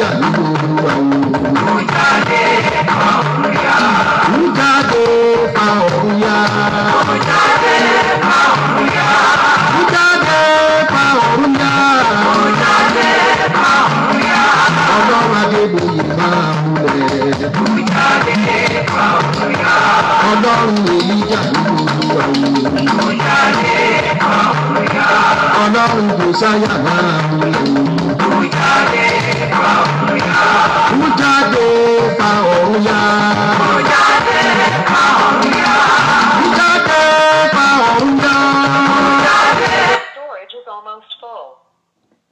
Èlíjà nínú Olúwa o. Ó jáde fa ọ̀run ya. Ó jáde fa ọ̀run ya. Ó jáde fa ọ̀run ya. Ó jáde fa ọ̀run ya. Ó jáde fa ọ̀run ya. Ọlọ́run Adébóyè máa múlẹ̀. Ó jáde fa ọ̀run ya. Ọlọ́run Èlíjà nínú Olúwa o. Ó jáde fa ọ̀run ya. Ọlọ́run Jòsáyà máa múlẹ̀. Ó jáde fa ọ̀run ya. Ó jáde fa ọ̀run ya. Ó jáde fa ọ̀run ya. Ó jáde fa ọ̀run ya. Storage is almost full.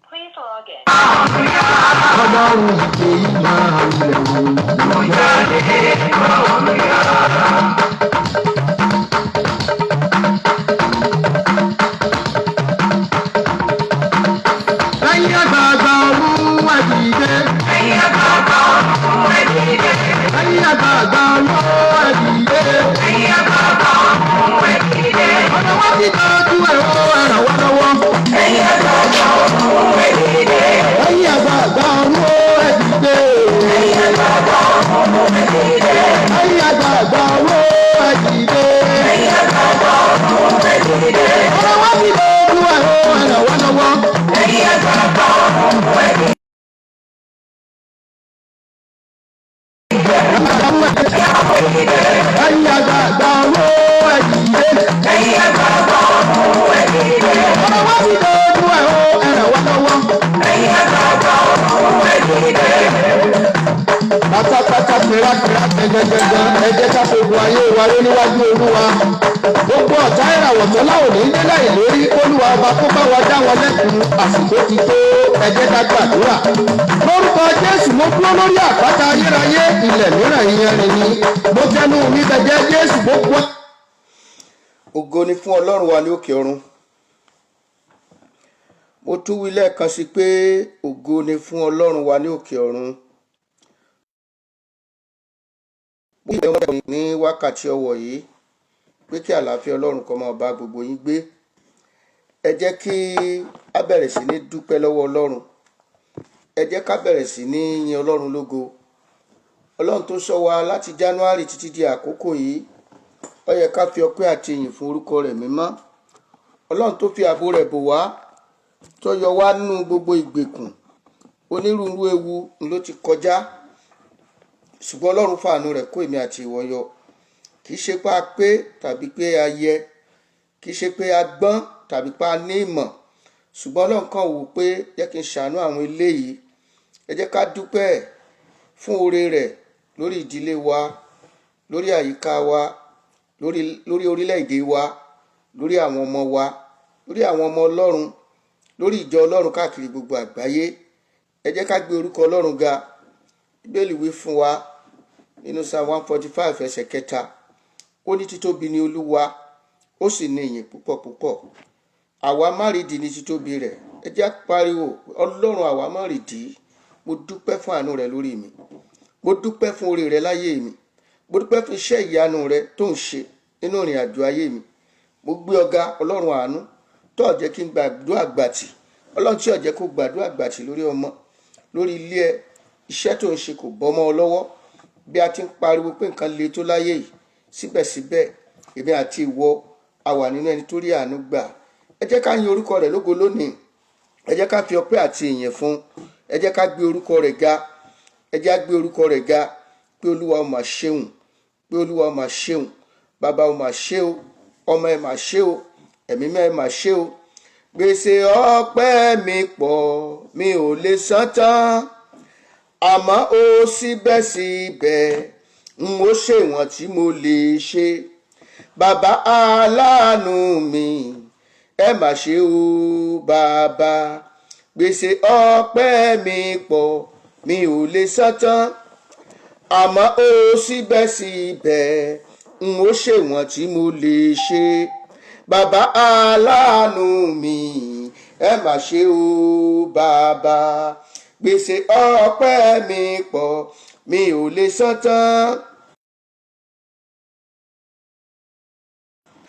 Please log in. Ọlọ́run ìpè yìí máa múlẹ̀. Ó jáde fa ọ̀run ya. Ẹ̀yin àgbààgbà ọ̀run, ẹ dìde. Ẹ̀yin àgbààgbà ọ̀run, ẹ dìde. Ẹ̀yin àgbààgbà ọ̀run, ẹ dìde. Ẹ̀yin àgbààgbà ọ̀run, ẹ dìde. Ọ̀nà wa ti tọ́jú ẹ̀rọ, ẹ ràn wá lọ́wọ́. Ẹ̀yin àgbààgbà ọ̀run, ẹ dìde. Ẹ̀yin àgbààgbà ọ̀run, ẹ dìde. Ẹ̀yin àgbààgbà ọ̀run, ẹ dìde. Ẹ̀yin àgbààgbà ọ̀run, ẹ dìde. Ẹ̀yin àgbààgbà ọ̀run, ẹ dìde. Ọ̀nà wa ti tọ́jú ẹ̀rọ, ẹ ràn wá lọ́wọ́. Ẹ̀yin àgbààgbà ọ̀run, ẹ dìde. Ẹ̀yin àgbààgbà ọ̀run, ẹ dìde. Ẹ̀yin àgbààgbà ọ̀run, ẹ dìde. Ọ̀nà wa ti dojú ẹ̀ o, ẹ ràn wá lọ́wọ́. Ẹ̀yin àgbààgbà ọ̀run, ẹ dìde. Pátápátá, pẹ́rápẹ́rá, gẹ́gẹ́gẹ́gẹ́, ẹ jẹ́ ká gbogbo ayé wa lé níwájú Olúwa. Gbogbo ọ̀tá ìràwọ̀ tó láwọn ní nílẹ̀ ìlérí, Olúwa ọba kó bá wa dá wọn lẹ́kun. Àsìkò ti tó, ẹ jẹ́ ká gbàdúrà. Lórúkọ Jésù, mo dúró lórí àpáta ayérayé, ilẹ̀ mìíràn ìyẹn ni. Mo tẹnu mi bẹ̀jẹ̀ Jésù gbogbo. Ògo ni fún Ọlọ́run wa ní òkè ọ̀run. Mo tún wí lẹ́ẹ̀kan sí pé ògo ni fún Ọlọ́run wa ní òkè ọ̀run. Mo kí ẹ ní wákàtí ọwọ̀ yìí pé kí àlàáfíà Ọlọ́run kó máa bá gbogbo yín gbé. Ẹ jẹ́ kí a bẹ̀rẹ̀ sí ní dúpẹ́ lọ́wọ́ Ọlọ́run. Ẹ jẹ́ ká bẹ̀rẹ̀ sí ní yin Ọlọ́run lógo. Ọlọ́run tó ṣọ́ wa láti January títí di àkókò yìí, ó yẹ ká fi ọpẹ́ àti ìyìn fún orúkọ rẹ̀ mímọ́. Ọlọ́run tó fi ààbò rẹ̀ bò wá, tó yọ wá nínú gbogbo ìgbèkùn, onírúurú ewu ló ti kọjá, ṣùgbọ́n Ọlọ́run fàánú rẹ̀ kó èmi àti ìwọ yọ. Kì í ṣe pé a pé tàbí pé a yẹ, kì í ṣe pé a gbọ́n tàbí pé a ní ìmọ̀, ṣùgbọ́n Ọlọ́run kàn wò pé jẹ́ kí n ṣàánú àwọn eléyìí. Ẹ jẹ́ ká dúpẹ́ fún oore rẹ̀ lórí ìdílé wa, lórí àyíká wa, lórí orílẹ̀-èdè wa, lórí àwọn ọmọ wa, lórí àwọn ọmọ Ọlọ́run, lórí ìjọ Ọlọ́run káàkiri gbogbo àgbáyé. Ẹ jẹ́ ká gbé orúkọ Ọlọ́run ga. Bíbélì wí fún wa nínú Psalm 145 ẹsẹ̀ 3, ó ní títóbi ni Olúwa, ó sì ní ìyìn púpọ̀ púpọ̀. Àwa márìdí ní títóbi rẹ̀. Ẹ jẹ́ pariwo, Ọlọ́run àwa márìdí, mo dúpẹ́ fún àánú rẹ lórí mi, mo dúpẹ́ fún oore rẹ láyé mi, mo dúpẹ́ fún iṣẹ́ ìyanu rẹ tó ń ṣe nínú ìrìn àjò ayé mi. Mo gbé ọ̀gá, Ọlọ́run àánú tó ò jẹ́ kí n gbàdúrà gbàtì, Ọlọ́run tí ò jẹ́ kó gbàdúrà gbàtì lórí ọmọ, lórí ilé ẹ, iṣẹ́ tó ń ṣe kò bọ́ mọ́ ọ lọ́wọ́. Bí a ti ń pariwo pé nǹkan le tó láyé yìí, síbẹ̀síbẹ̀ èmi àti ìwọ a wà nínú ẹni tó rí àánú gbà. Ẹ jẹ́ ká yin orúkọ rẹ̀ lógo lónìí. Ẹ jẹ́ ká fi ọpẹ́ àti ìyìn fún. Ẹ jẹ́ ká gbé orúkọ rẹ̀ ga. Ẹ jẹ́ ká gbé orúkọ rẹ̀ ga pé Olúwa, ó mà ṣeun, pé Olúwa, ó mà ṣeun, Bàbá, ó mà ṣe o, ọmọ, ẹ mà ṣe o, ẹ̀mí mẹ́, ẹ mà ṣe o. Gbèsè ọpẹ́ mi pọ̀, mi ò lè san tán, àmọ́ ó síbẹ̀síbẹ̀ n ó ṣèwọ̀n tí mo lè ṣe. Bàbá aláàánú mi, ẹ mà ṣe o bàbá. Gbèsè ọpẹ́ mi pọ̀, mi ò lè san tán, àmọ́ ó síbẹ̀síbẹ̀ n ó ṣèwọ̀n tí mo lè ṣe. Bàbá aláàánú mi, ẹ mà ṣe o bàbá. Gbèsè ọpẹ́ mi pọ̀, mi ò lè san tán,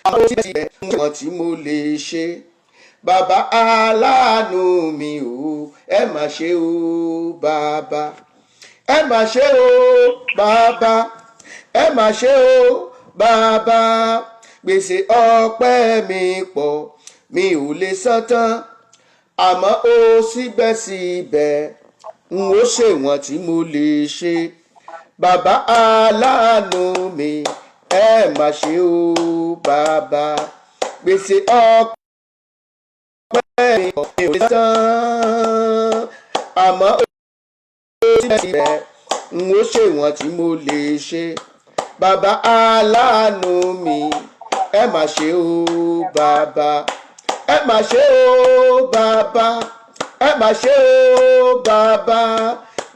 àmọ́ ó síbẹ̀síbẹ̀ n ó ṣèwọ̀n tí mo lè ṣe. Bàbá aláàánú mi o, ẹ mà ṣe o bàbá, ẹ mà ṣe o bàbá, ẹ mà ṣe o bàbá. Gbèsè ọpẹ́ mi pọ̀, mi ò lè san tán, àmọ́ ó síbẹ̀síbẹ̀ n ó ṣèwọ̀n tí mo lè ṣe. Bàbá aláàánú mi, ẹ mà ṣe o bàbá. Gbèsè ọpẹ́ mi pọ̀, mi ò lè san, àmọ́ ó síbẹ̀síbẹ̀ n ó ṣèwọ̀n tí mo lè ṣe. Bàbá aláàánú mi, ẹ mà ṣe o bàbá, ẹ mà ṣe o bàbá, ẹ mà ṣe o bàbá.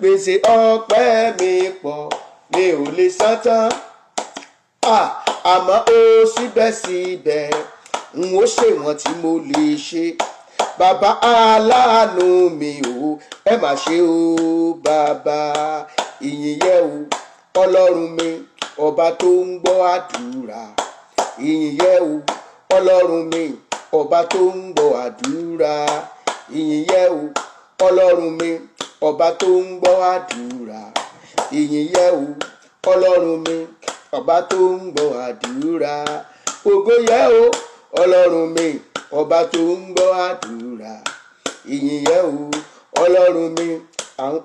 Gbèsè ọpẹ́ mi pọ̀, mi ò lè san tán. Ah, àmọ́ ó síbẹ̀síbẹ̀ n ó ṣèwọ̀n tí mo lè ṣe. Bàbá aláàánú mi o, ẹ mà ṣe o bàbá. Ìyìn yẹ o, Ọlọ́run mi, ọba tó ń gbọ́ àdúrà. Ìyìn yẹ o, Ọlọ́run mi, ọba tó ń gbọ́ àdúrà. Ìyìn yẹ o, Ọlọ́run mi, ọba tó ń gbọ́ àdúrà. Ìyìn yẹ o, Ọlọ́run mi, ọba tó ń gbọ́ àdúrà. Ògo yẹ o, Ọlọ́run mi, ọba tó ń gbọ́ àdúrà. Ìyìn yẹ o, Ọlọ́run mi, àwọn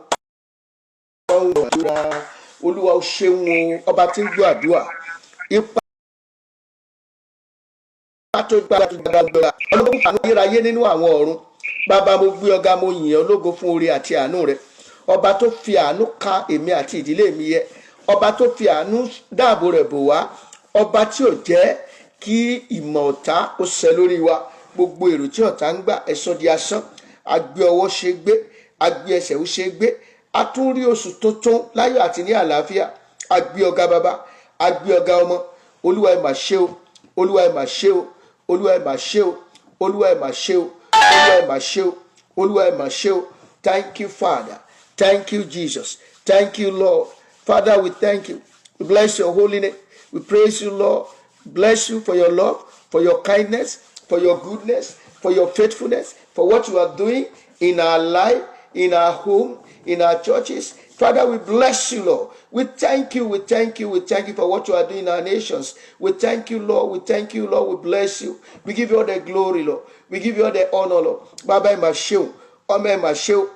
ń gbọ́ àdúrà. Olúwa, ó ṣeun o, ọba tí ń gbọ́ àdúrà. Ipa tó gbà tó gbàgbà ọlọ́run àánú ayérayé nínú àwọn ọ̀run. Bàbá, mo gbé ọ̀gá, mo yìn ọ́ lógo fún oore àti àánú rẹ. Ọba tó fi àánú ka èmi àti ìdílé mi yẹ, ọba tó fi àánú dáàbò rẹ̀ bò wá, ọba tí ò jẹ́ kí ìmọ̀ ọ̀tá ó ṣẹ lórí wa. Gbogbo èrò tí ọ̀tá ń gbà, ẹ sọ di asán. Agbé ọwọ́ ṣe gbé, agbé ẹsẹ̀ ó ṣe gbé. A tún rí oṣù tuntun láyọ̀ àti ní àlàáfíà. Agbé ọ̀gá bàbá, agbé ọ̀gá ọmọ. Olúwa, ẹ mà ṣe o. Olúwa, ẹ mà ṣe o. Olúwa, ẹ mà ṣe o. Olúwa, ẹ mà ṣe o. Olúwa, ẹ mà ṣe o. Olúwa, ẹ mà ṣe o. Thank you, Father. Thank you, Jesus. Thank you, Lord. Father, we thank you. We bless your holy name. We praise you, Lord. Bless you for your love, for your kindness, for your goodness, for your faithfulness, for what you are doing in our life, in our home, in our churches. Father, we bless you, Lord. We thank you, we thank you, we thank you for what you are doing in our nations. We thank you, Lord. We thank you, Lord. We bless you. We give you all the glory, Lord. We give you all the honor, Lord. Bàbá, ẹ mà ṣe o, ọmọ, ẹ mà ṣe o,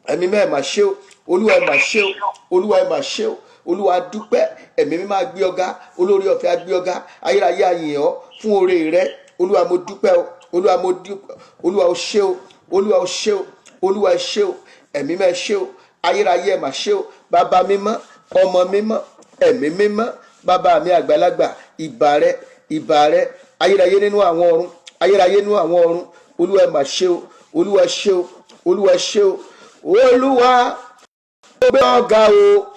ẹ̀mí mẹ́ ẹ mà ṣe o. Olúwa, ẹ mà ṣe o. Olúwa, ẹ mà ṣe o. Olúwa, dúpẹ́. Ẹ̀mí mi máa gbé ọ̀gá, olórí ọ̀fẹ́ á gbé ọ̀gá. Ayérayé, àyìn ọ́ fún oore rẹ. Olúwa, mo dúpẹ́ o. Olúwa, mo dúpẹ́. Olúwa, o ṣé o. Olúwa, o ṣé o. Olúwa, ẹ ṣé o. Ẹ̀mí mẹ́ ṣé o. Ayérayé, ẹ mà ṣé o. Bàbá mímọ́, ọmọ mímọ́, ẹ̀mí mímọ́, bàbá mi àgbàlagbà, ìbà rẹ, ìbà rẹ. Ayérayé nínú àwọn ọ̀run, ayérayé nínú àwọn ọ̀run. Olúwa, ẹ mà ṣé o. Olúwa, ṣé o. Olúwa, ṣé o. Olúwa, mo gbé ọ̀gá o.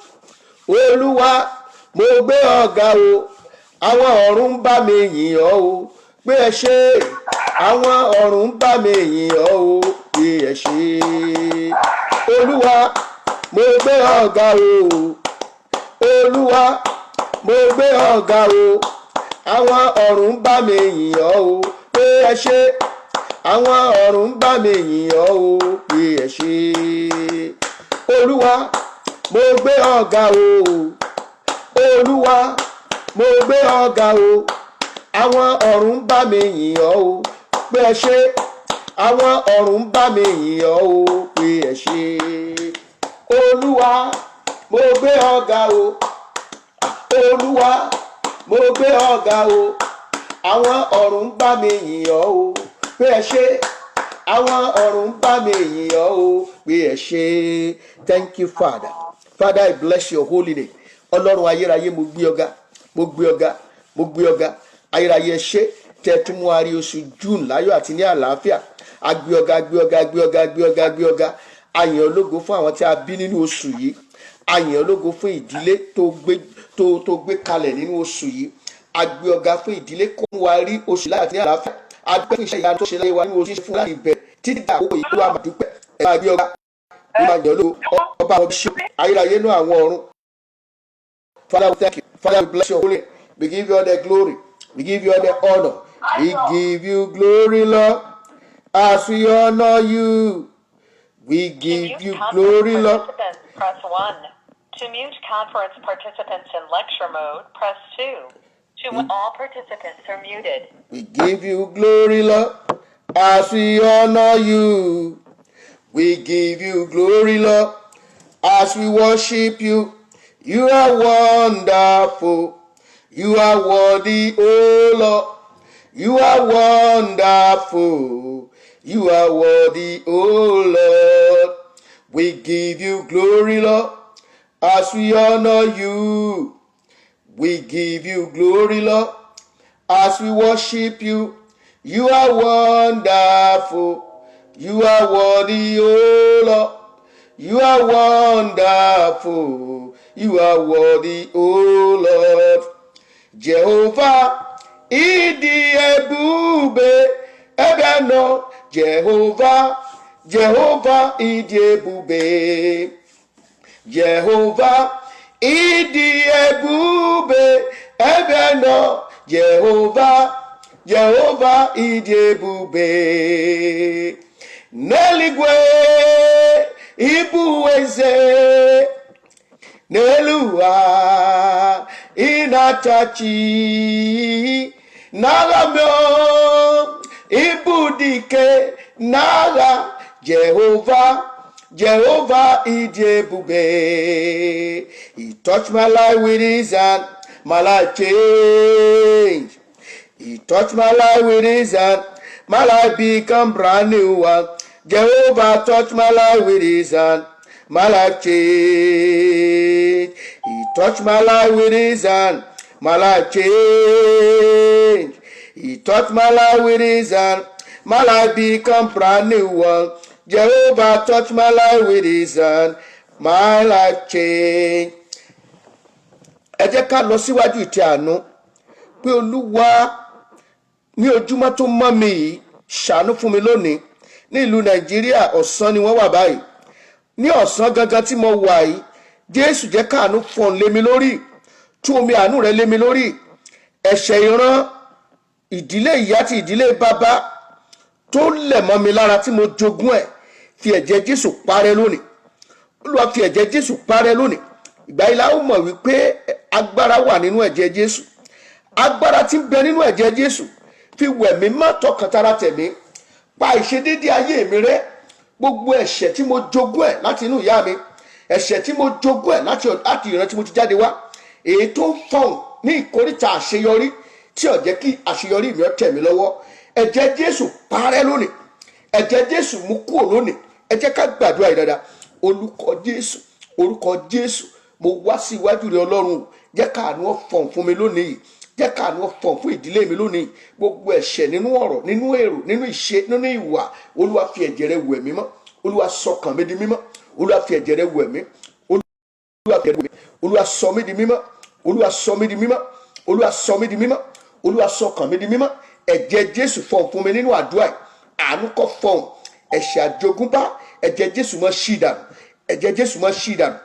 Olúwa, mo gbé ọ̀gá o. Àwọn ọ̀run ń bá mi yìn ọ́ o pé ẹ ṣé. Àwọn ọ̀run ń bá mi yìn ọ́ o pé ẹ ṣé. Olúwa, mo gbé ọ̀gá o. Olúwa, mo gbé ọ̀gá o. Àwọn ọ̀run ń bá mi yìn ọ́ o pé ẹ ṣé. Àwọn ọ̀run ń bá mi yìn ọ́ o pé ẹ ṣé. Olúwa, mo gbé ọ̀gá o. Olúwa, mo gbé ọ̀gá o. Àwọn ọ̀run ń bá mi yìn ọ́ o pé ẹ ṣé. Àwọn ọ̀run ń bá mi yìn ọ́ o pé ẹ ṣé. Olúwa, mo gbé ọ̀gá o. Olúwa, mo gbé ọ̀gá o. Àwọn ọ̀run ń bá mi yìn ọ́ o pé ẹ ṣé. Àwọn ọ̀run ń bá mi yìn ọ́ o pé ẹ ṣé. Thank you, Father. Father, I bless your holy name. Ọlọ́run ayérayé, mo gbé ọ̀gá, mo gbé ọ̀gá, mo gbé ọ̀gá. Ayérayé, ẹ ṣé tẹ́ tún mú wa rí oṣù June láyọ̀ àti ní àlàáfíà. Agbé ọ̀gá, gbé ọ̀gá, gbé ọ̀gá, gbé ọ̀gá, gbé ọ̀gá. Àyàn ológo fún àwọn tí a bí nínú oṣù yìí. Àyàn ológo fún ìdílé tó gbé kalẹ̀ nínú oṣù yìí. Agbé ọ̀gá fún ìdílé kó mú wa rí oṣù láyọ̀ àti ní àlàáfíà. Agbé fún iṣẹ́ ìyanu tó ṣe láyé wa nínú oṣù fún láti ìbẹ̀rẹ̀ títí dà àkókò yìí. Wà máa dúpẹ́. Ẹ máa gbé ọ̀gá, ó máa yàn lógo. Ọba àwọn bíṣọ ayérayé nínú àwọn ọ̀run. Father, we thank you. Father, we bless your holy name. We give you all the glory. We give you all the honor. We give you glory, Lord. As we honor you, we To give mute you conference glory, Lord. Participants, press 1. To mute conference participants in lecture mode, press 2. To all participants are muted. We give you glory, Lord, as we honor you. We give you glory, Lord, as we worship you. You are wonderful. You are worthy, O Lord. You are wonderful. You are worthy, O Lord. We give you glory, Lord, as we honor you. We give you glory, Lord, as we worship you. You are wonderful. You are worthy, O Lord. You are wonderful. You are worthy, O Lord. Jehovah, ịdị ebube ebe nọ. Jehovah, Jehovah, ịdị ebube. Jehovah, ịdị ebube ebe nọ. Jehovah, Jehovah, ịdị ebube. N'eluigwe, ịbụ eze. N'elu ụwa, ị na-achị. N'agha m, ịbụ dike n'agha. Jehova, Jehova, ịdị ebube. He touched my life with his hand, my life change. He touched my life with his hand, my life become brand new one. Jehovah touched my life with his hand, my life change. He touched my life with his hand, my life change. He touched my life with his hand, my life become brand new one. Jehovah touched my life with his hand, my life change. Ẹ jẹ́ ká lọ síwájú ìtẹ́ àánú pé, Olúwa, ní ojúmọ́ tó mọ́ mi yìí, ṣàánú fún mi lónìí. Ní ìlú Nàìjíríà, ọ̀sán ni wọ́n wà báyìí. Ní ọ̀sán gangan tí mo wà yìí, Jésù, jẹ́ káàánú fọ̀n lé mi lórí. Tú omi àánú rẹ lé mi lórí. Ẹ̀ṣẹ̀ ìran ìdílé ìyá àti ìdílé bàbá tó lẹ̀ mọ́ mi lára tí mo jogún ẹ̀, fi ẹ̀jẹ̀ Jésù parẹ́ lónìí. Olúwa, fi ẹ̀jẹ̀ Jésù parẹ́ lónìí. Ìgbà yìí la ó mọ̀ wípé agbára wà nínú ẹ̀jẹ̀ Jésù. Agbára tí ń bẹ nínú ẹ̀jẹ̀ Jésù, fi wẹ̀ mí mọ́ tọkàntara tẹ̀mí. Pa ìṣedédé ayé mi rẹ́. Gbogbo ẹ̀ṣẹ̀ tí mo jogún ẹ̀ láti inú ìyá mi, ẹ̀ṣẹ̀ tí mo jogún ẹ̀ láti ìran tí mo ti jáde wá, èyí tó ń fọ̀hún ní ìkóríta àṣeyọrí, tí ò jẹ́ kí àṣeyọrí mi ó tẹ̀ mí lọ́wọ́, ẹ̀jẹ̀ Jésù parẹ́ lónìí. Ẹ̀jẹ̀ Jésù mú kúrò lónìí. Ẹ jẹ́ ká gbàdúrà yìí dáadáa. Orúkọ Jésù, orúkọ Jésù, mo wá sí iwájú rẹ, Ọlọ́run. Jẹ́ káàánú ó fọ̀hún fún mi lónìí yìí. Jẹ́ káàánú ó fọ̀hún fún ìdílé mi lónìí. Gbogbo ẹ̀ṣẹ̀ nínú ọ̀rọ̀, nínú èrò, nínú ìṣe, nínú ìwà, Olúwa, fi ẹ̀jẹ̀ rẹ wẹ̀ mí mọ́. Olúwa, sọkàn mi di mímọ́. Olúwa, fi ẹ̀jẹ̀ rẹ wẹ̀ mí. Olúwa, fi ẹ̀jẹ̀ rẹ wẹ̀ mí. Olúwa, sọ mí di mímọ́. Olúwa, sọ mí di mímọ́. Olúwa, sọ mí di mímọ́. Olúwa, sọkàn mi di mímọ́. Ẹ̀jẹ̀ Jésù fọ̀hún fún mi nínú àdúrà yìí. Àánú kó fọ̀hún. Ẹ̀ṣẹ̀ àjogúnbá, ẹ̀jẹ̀ Jésù mọ́ ṣí dànù. Ẹ̀jẹ̀ Jésù mọ́ ṣí dànù.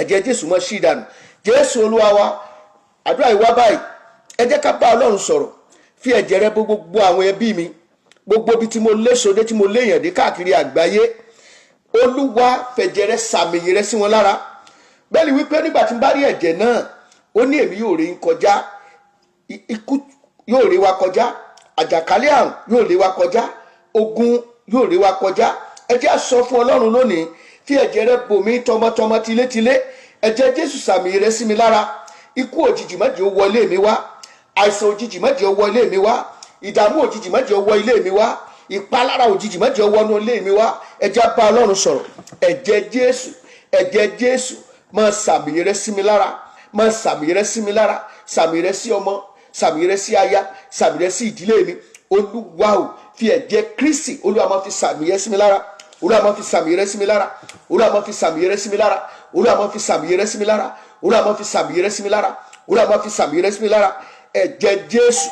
Ẹ̀jẹ̀ Jésù mọ́ ṣí dànù. Jésù Olúwa wa. Àdúrà yìí wá báyìí. Ẹ jẹ́ ká bá Ọlọ́run sọ̀rọ̀. Fi ẹ̀jẹ̀ rẹ bò gbogbo àwọn ẹbí mi, gbogbo ibi tí mo léso dé, tí mo léèyàn dé káàkiri àgbáyé. Olúwa, fẹ̀jẹ̀ rẹ sàmìyìn rẹ sí wọn lára. Bẹ́ẹ̀ ni wípé nígbà tí n bá rí ẹ̀jẹ̀ náà, ó ní èmi yóò rí ń kọjá. Ikú yóò rí wa kọjá, àjàkálẹ̀ àrùn yóò rí wa kọjá, ogun yóò rí wa kọjá. Ẹ jẹ́ á sọ fún Ọlọ́run lónìí: fi ẹ̀jẹ̀ rẹ bò mí tọmọtọmọ, tilétilé. Ẹ̀jẹ̀ Jésù, sàmì rẹ sí mi lára. Ikú òjijì, má jẹ́ ó wọlé mi wá. Àìsàn òjijì, má jẹ́ ó wọlé mi wá. Ìdààmú òjijì, má jẹ́ ó wọ ilé mi wá. Ìpalára òjijì, má jẹ́ ó wọnú ilé mi wá. Ẹ jẹ́ á bá Ọlọ́run sọ̀rọ̀. Ẹ̀jẹ̀ Jésù, ẹ̀jẹ̀ Jésù, máa sàmì rẹ sí mi lára, máa sàmì rẹ sí mi lára. Sàmì rẹ sí ọmọ, sàmì rẹ sí aya, sàmì rẹ sí ìdílé mi. Olúwa o, fi ẹ̀jẹ̀ Kristi, Olúwa, máa fi sàmì rẹ sí mi lára. Olúwa, máa fi sàmì rẹ sí mi lára. Olúwa, máa fi sàmì rẹ sí mi lára. Olúwa, máa fi sàmì rẹ sí mi lára. Olúwa, máa fi sàmì rẹ sí mi lára. Olúwa, máa fi sàmì rẹ sí mi lára. Ẹ̀jẹ̀ Jésù,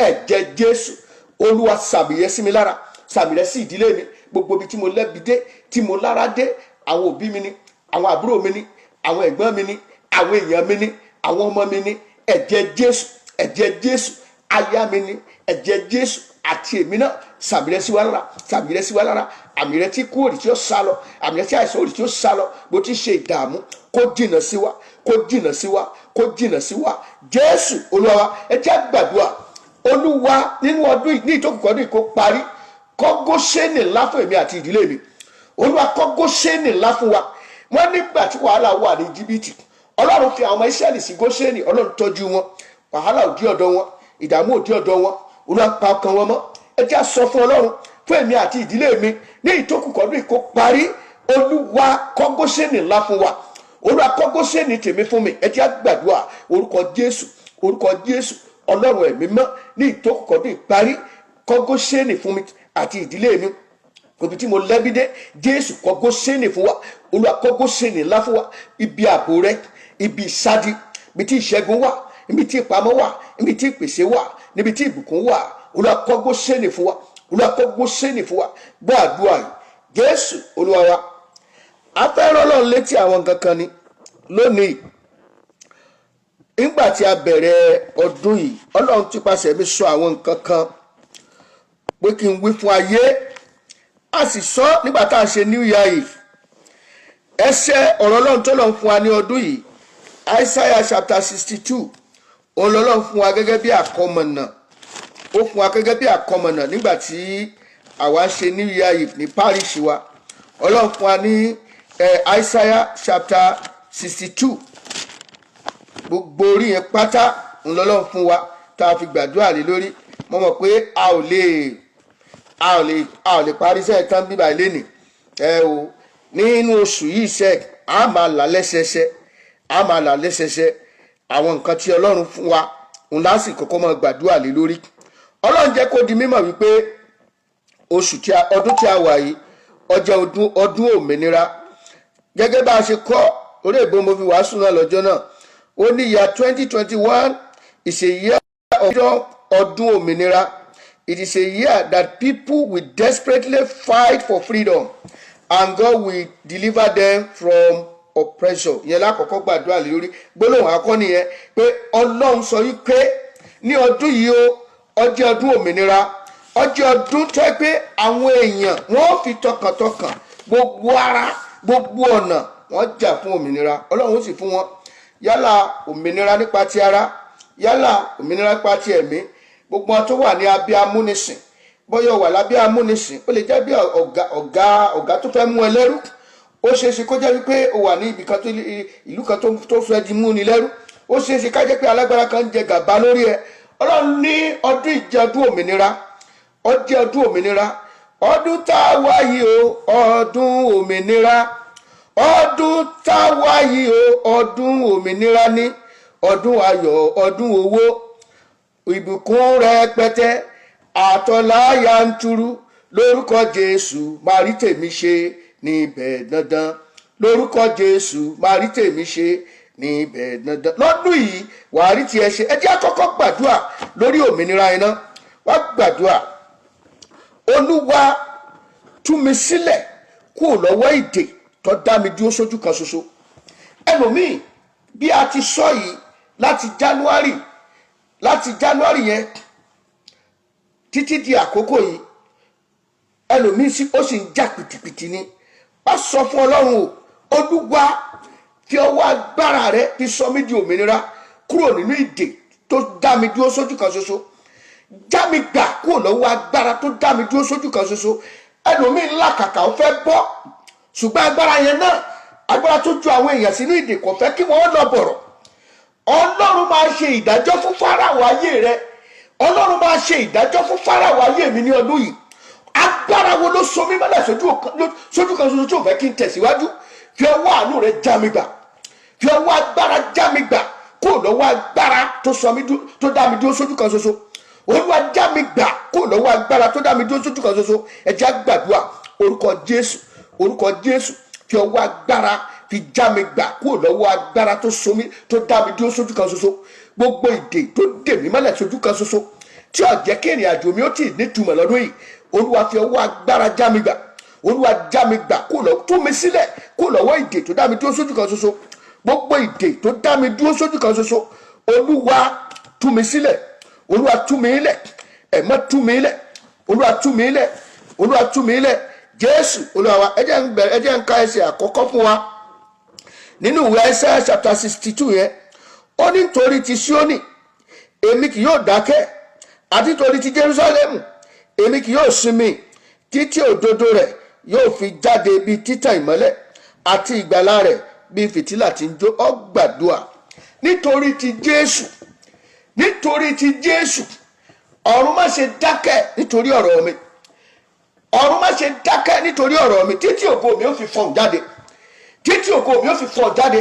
ẹ̀jẹ̀ Jésù, Olúwa, sàmì rẹ sí mi lára, sàmì rẹ sí ìdílé mi. Gbogbo ibi tí mo lẹ́bi dé, tí mo lára dé, àwọn òbí mi ni, àwọn àbúrò mi ni, àwọn ẹ̀gbọ́n mi ni, àwọn èèyàn mi ni, àwọn ọmọ mi ni, ẹ̀jẹ̀ Jésù, ẹ̀jẹ̀ Jésù. Aya mi ni, ẹ̀jẹ̀ Jésù. Àti èmi náà, sàmì rẹ sí wa lára, sàmì rẹ sí wa lára. Àmì rẹ tí kú òrì tí ó sá lọ, àmì rẹ tí àìsàn òrì tí ó sá lọ, bó ti ṣe ìdààmú, kó jìnnà sí wa, kó jìnnà sí wa, kó jìnnà sí wa. Jésù Olúwa wa. Ẹ jẹ́ gbàdúrà. Olúwa, nínú ọdún yìí, ní ìtókù kọ́dún yìí kó parí, kọ́ Góṣẹ́nì ńlá fún èmi àti ìdílé mi. Olúwa, kọ́ Góṣẹ́nì ńlá fún wa. Wọ́n nígbà tí wàhálà wà ní Íjíbítì, Ọlọ́run fi àwọn ọmọ Ísírẹ́lì sí Góṣẹ́nì. Ọlọ́run tọ́jú wọn, wàhálà ò dí ọ̀dọ̀ wọn, ìdààmú ò dí ọ̀dọ̀ wọn. Olúwa pa ọkàn wọn mọ́. Ẹ jẹ́ á sọ fún Ọlọ́run fún èmi àti ìdílé mi, ní ìtókù kọ́dún yìí kó parí, Olúwa, kọ́ Góṣẹ́nì ńlá fún wa. Olúwa, kọ́ Góṣẹ́nì tèmi fún mi. Ẹ jẹ́ á gbàdúrà. Orúkọ Jésù, orúkọ Jésù. Ọlọ́run ẹ̀mí mọ́, ní ìtókù kọ́dún yìí parí, kọ́ Góṣẹ́nì fún mi àti ìdílé mi. Òbí tí mo lẹ́bí dé, Jésù, kọ́ Góṣẹ́nì fún wa. Olúwa, kọ́ Góṣẹ́nì ńlá fún wa, ibi ààbò rẹ, ibi ìsádi, ibi tí ìṣẹ́gun wà, ibi tí ìpamọ́ wà, ibi tí ìpèsè wà, níbi tí ìbùkún wà. Olúwa, kọ́ Góṣẹ́nì fún wa. Olúwa, kọ́ Góṣẹ́nì fún wa. Gbọ́ àdúrà yìí, Jésù Olúwa wa. A fẹ́ rán Ọlọ́run létí àwọn nǹkan kan ni lónìí. Nígbà tí a bẹ̀rẹ̀ ọdún yìí, Ọlọ́run ti pàṣẹ mi sọ àwọn nǹkan kan pé kí n wí fún ayé. A sì sọ nígbà tá a ṣe New Year Eve. Ẹsẹ̀ ọ̀rọ̀ Ọlọ́run tó lọ́n fún wa ní ọdún yìí, Isaiah chapter 62, òun lọ́lọ́run fún wa gẹ́gẹ́ bí àkọmọ̀nà. Ó fún wa gẹ́gẹ́ bí àkọmọ̀nà nígbà tí àwa ń ṣe New Year Eve ní parish wa. Ọlọ́run fún wa ní Isaiah chapter 62, gbogbo orí yẹn pátá ń lọ́lọ́run fún wa tá a fi gbàdúrà lé lórí. Mo mọ̀ pé a ò lè parí iṣẹ́ tán bíbá ilé nì ẹ o. Nínú oṣù yìí, iṣẹ́ a máa là lẹ́sẹẹsẹ, a máa là lẹ́sẹẹsẹ àwọn nǹkan tí Ọlọ́run fún wa òun lásìkò kọ́kọ́ máa gbàdúrà lé lórí. Ọlọ́run jẹ́ kó di mímọ̀ wípé oṣù tí a ọdún tí a wà yìí, ọjọ́ ọdún òmìnira. Gẹ́gẹ́ bá a ṣe kọ́ orí èbó mo fi wàásù náà lọ́jọ́ náà, ó ní year 2021 is a year of freedom, ọdún òmìnira. It is a year that people will desperately fight for freedom and God will deliver them from oppression. Ìyẹn lákọ̀ọ́kọ́ gbàdúrà lé lórí. Gbólóhùn akọ́ nìyẹn pé Ọlọ́run sọ yìí pé ní ọdún yìí o, ọjọ́ ọdún òmìnira, ọjọ́ ọdún tó yẹ pé àwọn èèyàn wọ́n fi tọkàntọkàn, gbogbo ara, gbogbo ọ̀nà, wọ́n jà fún òmìnira. Ọlọ́run ó sì fún wọn, yálà òmìnira nípa ti ara, yálà òmìnira nípa ti ẹ̀mí. Gbogbo wọn tó wà ní abẹ́ amúnisìn, bọ́yọ̀ wà lábẹ́ amúnisìn, ó lè jẹ́ bí ọ̀gá tó fẹ́ mú ẹ lẹ́rú. Ó ṣeé ṣe kó jẹ́ wípé o wà ní ibì kan tó ìlú kan tó fẹ́ di mú ni lẹ́rú. Ó ṣeé ṣe ká jẹ́ pé alágbára kan ń jẹ gàba lórí ẹ. Ọlọ́run ní ọdún ìjẹ́ ọdún òmìnira, ọjẹ́ ọdún òmìnira. Ọdún tá a wá yìí o, ọdún òmìnira. Ọdún tá a wá yìí o, ọdún òmìnira ní, ọdún ayọ̀, ọdún owó, ìbùkún rẹpẹtẹ, àtọlá yanturu. Lórúkọ Jésù, máa rí tèmi ṣe níbẹ̀ dandan. Lórúkọ Jésù, máa rí tèmi ṣe níbẹ̀ dandan. Lọ́dún yìí, wàá rí tiẹ̀ ṣe. Ẹ jẹ́ àkọ́kọ́ gbàdúrà lórí òmìnira iná. Wá gbàdúrà. Olúwa, tú mi sílẹ̀ kúrò lọ́wọ́ ìdè tó dá mi dúró sójú kan ṣoṣo. Ẹlòmíì, bí a ti sọ yìí láti January yẹn títí di àkókò yìí, ẹlòmíì sí ó sì ń jà pìtìpìtì ni. Wá sọ fún Ọlọ́run o, Olúwa, fi ọwọ́ agbára rẹ fi sọ mí di òmìnira kúrò nínú ìdè tó dá mi dúró sójú kan ṣoṣo. Já mi gbà kúrò lọ́wọ́ agbára tó dá mi dúró sójú kan ṣoṣo. Ẹlòmíì ńlá kàkà ó fẹ́ bọ́, ṣùgbọ́n agbára yẹn náà, agbára tó ju àwọn èèyàn sínú ìdè, kò fẹ́ kí wọ́n lọ bọ̀rọ̀. Ọlọ́run máa ṣe ìdájọ́ fún Fáráò ayé rẹ. Ọlọ́run máa ṣe ìdájọ́ fún Fáráò ayé mi ní ọdún yìí. Agbára wo ló so mí mọ́lẹ̀ sójú kan ṣoṣo tí ò fẹ́ kí n tẹ̀síwájú? Fi ọwọ́ àánú rẹ já mi gbà. Fi ọwọ́ agbára já mi gbà kó lọ́wọ́ agbára tó dá mi dúró sójú kan ṣoṣo. Olúwa, já mi gbà kó lọ́wọ́ agbára tó dá mi dúró sójú kan ṣoṣo. Ẹ jẹ́ á gbàdúrà. Orúkọ Jésù, orúkọ Jésù. Fi ọwọ́ agbára fi já mi gbà kó lọ́wọ́ agbára tó so mí, tó dá mi dúró sójú kan ṣoṣo. Gbogbo ìdè tó dè mí mọ́lẹ̀ sójú kan ṣoṣo, tí ò jẹ́ kí ìrìn àjò mi ó tì nítumọ̀ lọ́dún yìí, Olúwa, fi ọwọ́ agbára já mi gbà. Olúwa, já mi gbà kó lọ, tú mi sílẹ̀ kó lọ́wọ́ ìdè tó dá mi dúró sójú kan ṣoṣo. Gbogbo ìdè tó dá mi dúró sójú kan ṣoṣo, Olúwa, tú mi sílẹ̀. Olúwa, tú mi lẹ̀. Ẹ̀mọ́, tú mi lẹ̀. Olúwa tú mi lẹ̀. Olúwa tú mi lẹ̀. Jésù Olúwa wa. Ẹ jẹ́ ń bẹ̀rẹ̀, ẹ jẹ́ ń ka ẹsẹ̀ àkọ́kọ́ fún wa nínú ìwé Isaiah chapter 62 yẹn. Ó ní, "Nítorí ti Síónì, èmi kì yóò dákẹ́, àti torí ti Jerusalem, èmi kì yóò sinmi, títí òdodo rẹ̀ yóò fi jáde bí títàn ìmọ́lẹ̀, àti ìgbàlà rẹ̀ bí fìtílà tí ń jó." Ọ gbàdúà nítorí ti Jésù, nítorí ti Jésù. Ọ̀run má ṣe dákẹ́ nítorí ọ̀rọ̀ mi. Ọ̀run má ṣe dákẹ́ nítorí ọ̀rọ̀ mi, títí ògo mi ó fi fọhùn jáde, títí ògo mi ó fi fọhùn jáde,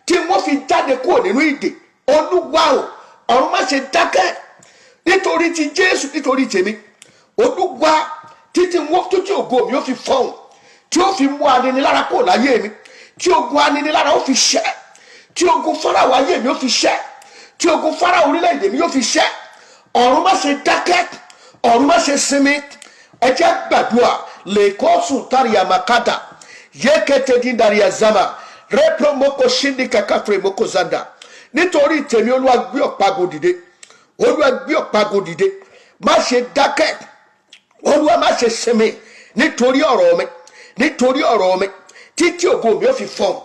tí wọ́n fi jáde kúrò nínú ìdè. Olúwa o, ọ̀run má ṣe dákẹ́ nítorí ti Jésù, nítorí tèmi, Olúwa, títí ògo mi ó fi fọhùn, tí ó fi mú aninilára kúrò láyé mi, tí ogun aninilára ó fi ṣẹ́, tí ogun Fáráò ayé mi ó fi ṣẹ́, tí ogun Fáráò orílẹ̀-èdè mi ó fi ṣẹ́. Ọ̀run má ṣe dákẹ́, ọ̀run má ṣe sinmi. Ẹ jẹ́ gbàdúrà. Lẹ́kọ́sùn tàríyàmàkàdà yékété zama rẹ́pọ̀mọ́kọ ṣíndìkà káfíńmọ́kọ zanda. Nítorí tèmi, Olúwa gbé ọ̀págun dìde. Olúwa gbé ọ̀págun dìde. Má ṣe dákẹ́. Olúwa, má ṣe sinmi nítorí ọ̀rọ̀ mi, nítorí ọ̀rọ̀ mi, títí ògo mi ó fi fọ́n,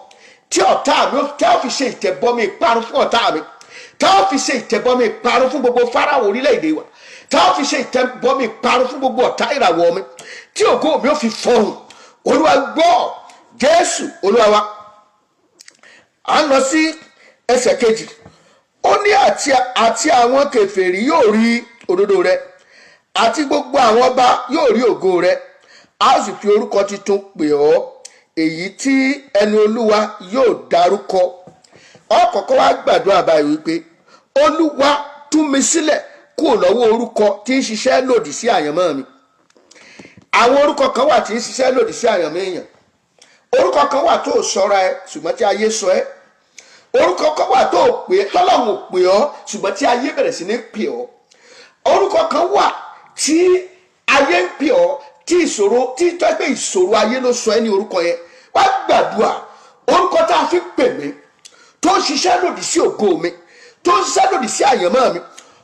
tí ọ̀tá mi tí a fi ṣe ìtẹ̀bọmi ìparun fún ọ̀tá mi, tí a fi ṣe ìtẹ̀bọmi ìparun fún gbogbo Fáráò orílẹ̀-èdè wa, tí a fi ṣe ìtẹ̀bọmi ìparun fún gbogbo ọ̀tá ìràwọ̀ mi, tí ògo mi ó fi fọ́n. Olúwa gbọ́. Jésù Olúwa wa. À ń lọ sí ẹsẹ̀ kejì. Ó ní, Àti àwọn kèfèrí yóò rí òdodo rẹ, àti gbogbo àwọn ọba yóò rí ògo rẹ. A ó sì fi orúkọ tuntun pè ọ́, èyí tí ẹnu Olúwa yóò dárúkọ." Ọ kọ́kọ́ wá gbàdúrà báyìí wípé, "Olúwa, tú mi sílẹ̀ kúrò lọ́wọ́ orúkọ tí ń ṣiṣẹ́ lòdì sí àyànmọ́ mi." Àwọn orúkọ kan wà tí ń ṣiṣẹ́ lòdì sí àyànmọ́ èèyàn. Orúkọ kan wà tó sọra ẹ, ṣùgbọ́n tí ayé sọ ẹ́. Orúkọ kan wà tó pè é, tọ́lọ́run ò pè ọ́, ṣùgbọ́n tí ayé bẹ̀rẹ̀ sí ní pè ọ́. Orúkọ kan wà tí ayé ń pè ọ́, tí ìṣòro tí tó pé ìṣòro ayé ló sọ ẹ́ ní orúkọ yẹn. Wá gbàdúrà: orúkọ tá a fi pè mí, tó ń ṣiṣẹ́ lòdì sí ògo mi, tó ń ṣiṣẹ́ lòdì sí àyànmọ́ mi,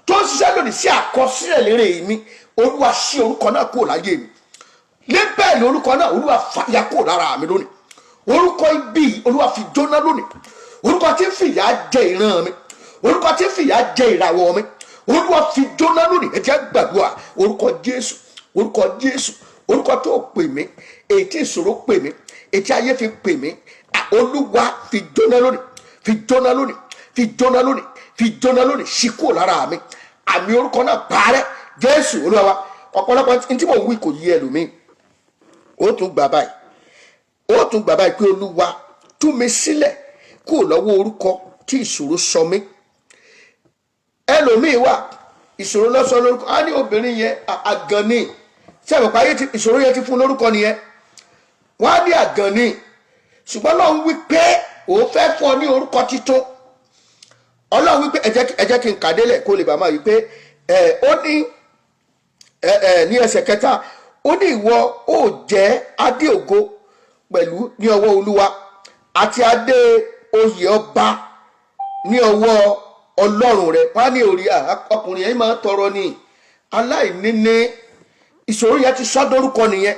tó ń ṣiṣẹ́ lòdì sí àkọsílẹ̀ lérè mi, Olúwa, ṣí orúkọ náà kúrò láyé mi. Níbẹ̀ ni orúkọ náà, Olúwa, fàya kúrò lára mi lónìí. Orúkọ ibi, Olúwa, fi jóná lónìí. Orúkọ tí ń fìyà jẹ ìran mi, orúkọ tí ń fìyà jẹ ìràwọ̀ mi, Olúwa, fi jóná lónìí. Ẹ jẹ́ gbàdúrà. Orúkọ Jésù, orúkọ Jésù. Orúkọ tó pè mí, èyí tí ìṣòro pè mí, èyí tí ayé fi pè mí, Olúwa, fi jóná lónìí, fi jóná lónìí, fi jóná lónìí, fi jóná lónìí. Ṣí kúrò lára mi. Àmì orúkọ náà parẹ́. Jésù Olúwa wa. Ọ̀pọ̀lọpọ̀ ní tí mò ń wí kò yí ẹlòmíì. Ó tún gbà báyìí, ó tún gbà báyìí pé, "Olúwa, tú mi sílẹ̀ kúrò lọ́wọ́ orúkọ tí ìṣòro sọ mí." Ẹlòmíì wà, ìṣòro lọ́sọ lórúkọ. Á ní obìnrin yẹn, àgàn ni. Ṣé àpapọ̀ ayé ìṣòro yẹn ti fún lórúkọ nìyẹn? Wọ́n á ní àgàn ni. Ṣùgbọ́n Ọlọ́run wí pé òun fẹ́ fún ọ ní orúkọ titun. Ọlọ́run wí pé, ẹ jẹ́ kí n kà délẹ̀ kó lè bá máa wí pé ẹ ó ní ẹ ẹ ní ẹsẹ̀ kẹta, ó ní, "Ìwọ ó jẹ́ adé ògo pẹ̀lú ní ọwọ́ Olúwa, àti adé oyè ọba ní ọwọ́ Ọlọ́run rẹ̀." Wọ́n á ní orí ọkùnrin yẹn máa ń tọrọ ní, aláìní ní. Ìṣòro yẹn ti sọ dórúkọ nìyẹn.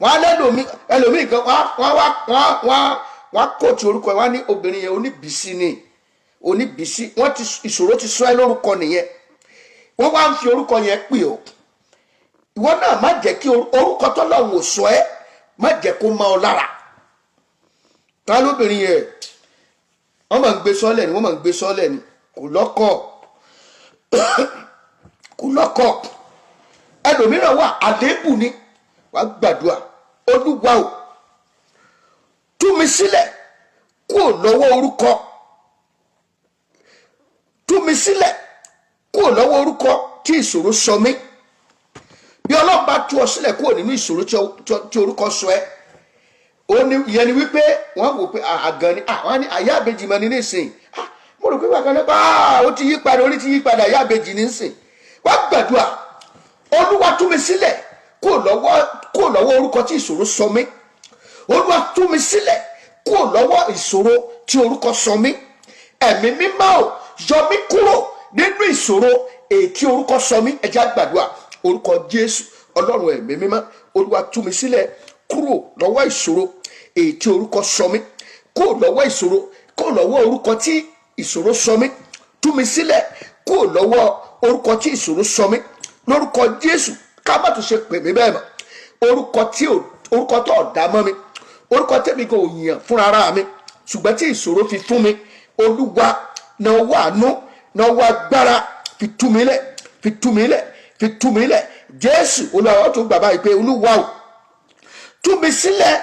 Wọ́n á lẹ́lòmí, ẹlòmíì gan, wọ́n á kóòtù orúkọ. Wọ́n á ní obìnrin yẹn, oníbìísí ni, oníbìísí. Wọ́n ti ìṣòro ti sọ ẹ́ lórúkọ nìyẹn. Wọ́n wá ń fi orúkọ yẹn pè ọ́. Ìwọ náà, má jẹ́ kí orúkọ tọ́lọ́run ò sọ ẹ́, má jẹ́ kó mọ́ ọ lára. Ta lóbìnrin yẹn, wọ́n máa ń gbé sọ́lẹ̀ ni, wọ́n máa ń gbé sọ́lẹ̀ ni, kò lọ́kọ, kò lọ́kọ. Ẹlòmíràn wà, àléébù ni. Wàá gbàdúrà: "Olúwa o, tú mi sílẹ̀ kúrò lọ́wọ́ orúkọ, tú mi sílẹ̀ kúrò lọ́wọ́ orúkọ tí ìṣòro sọ mí." Bí Ọlọ́run bá tú ọ sílẹ̀ kúrò nínú ìṣòro tí orúkọ sọ ẹ́, ó ní ìyẹn ni wípé wọ́n wò pé àgàn ni. Wọ́n ní àyà àbèjì mọ́ ni nísìnyí. Mo rò pé bàkan náà ó ti yí padà, orí ti yí padà, àyà àbèjì nísìnyí. Wọ́n gbàdúrà: "Olúwa, tú mi sílẹ̀ kúrò lọ́wọ́ orúkọ tí ìṣòro sọ mí. Olúwa, tú mi sílẹ̀ kúrò lọ́wọ́ ìṣòro tí orúkọ sọ mí. Ẹ̀mí Mímọ́ ò, yọ mí kúrò nínú ìṣòro èyí tí orúkọ sọ mí." Ẹ jẹ́ á gbàdúrà. Orúkọ Jésù. Ọlọ́run Ẹ̀mí Mímọ́, Olúwa, tú mi sílẹ̀ kúrò lọ́wọ́ ìṣòro èyí tí orúkọ sọ mí, kúrò lọ́wọ́ ìṣòro, kúrò lọ́wọ́ orúkọ tí ìṣòro sọ mí. Tú mi sílẹ̀ kúrò lọ́wọ́ orúkọ tí ìṣòro sọ mí lórúkọ Jésù. Ká má tún ṣe pè mí bẹ́ẹ̀ mọ́. Orúkọ tí orúkọ tó ọ̀dà mọ́ mi, orúkọ tẹ́mi kò yàn fúnra ara mi, ṣùgbọ́n tí ìṣòro fi fún mi, Olúwa, náà wà nú náà wà agbára fi tú mi lẹ̀, fi tú mi lẹ̀, fi tú mi lẹ̀. Jésù Olúwa wa. Tún gbà báyìí pé, Olúwa o, tú mi sílẹ̀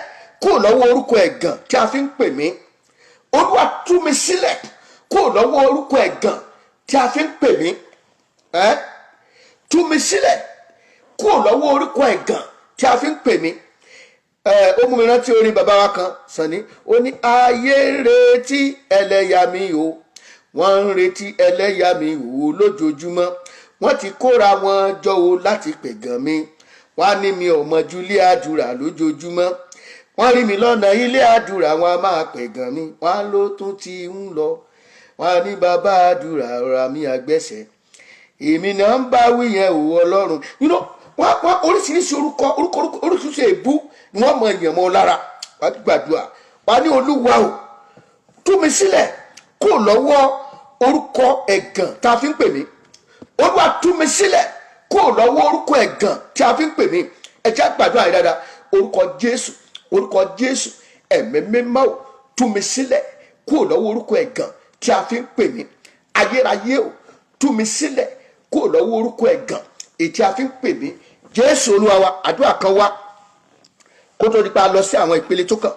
kúrò lọ́wọ́ orúkọ ẹ̀gàn tí a fi ń pè mí. Olúwa, tú mi sílẹ̀ kúrò lọ́wọ́ orúkọ ẹ̀gàn tí a fi ń pè mí. Ẹ́ tú mi sílẹ̀ kúrò lọ́wọ́ orúkọ ẹ̀gàn tí a fi ń pè mí. Ẹ ó mú mi rántí orin bàbá wa kan, Sànni. Ó ní, "Ayé ń retí ẹlẹ́yà mi o, wọ́n ń retí ẹlẹ́yà mi o. Lójoojúmọ́ wọ́n ti kóra wọn jọ o láti pẹ̀gàn mi. Wọ́n á ní mi ò mọ̀jú ilé àdúrà. Lójoojúmọ́ wọ́n rí mi lọ́nà ilé àdúrà, wọn á máa pẹ̀gàn mi. Wọ́n á ló tún ti ń lọ. Wọ́n á ní bàbá àdúrà ọ̀rọ̀ mi àgbẹ̀sẹ̀. Èmi náà ń bá wí yẹn o, Ọlọ́run." Wọ́n oríṣiríṣi orúkọ, orúkọ, orúkọ, oríṣiríṣi èébú ni wọ́n mọ èèyàn mọ́ lára. Wàá gbàdúrà, wàá ní, "Olúwa o, tú mi sílẹ̀ kó lọ́wọ́ orúkọ ẹ̀gàn tá a fi ń pè mí. Olúwa, tú mi sílẹ̀ kó lọ́wọ́ orúkọ ẹ̀gàn tí a fi ń pè mí." Ẹ jẹ́ gbàdúrà yìí dáadáa. Orúkọ Jésù, orúkọ Jésù. Ẹ̀mí Mímọ́ o, tú mi sílẹ̀ kó lọ́wọ́ orúkọ ẹ̀gàn tí a fi ń pè mí. Ayérayé o, tú mi sílẹ̀ kó lọ́wọ́ orúkọ ẹ̀gàn èyí tí a fi ń pè mí. Jésù Olúwa wa. Àdúrà kan wá kó tó di pa lọ sí àwọn ìpele tó kàn.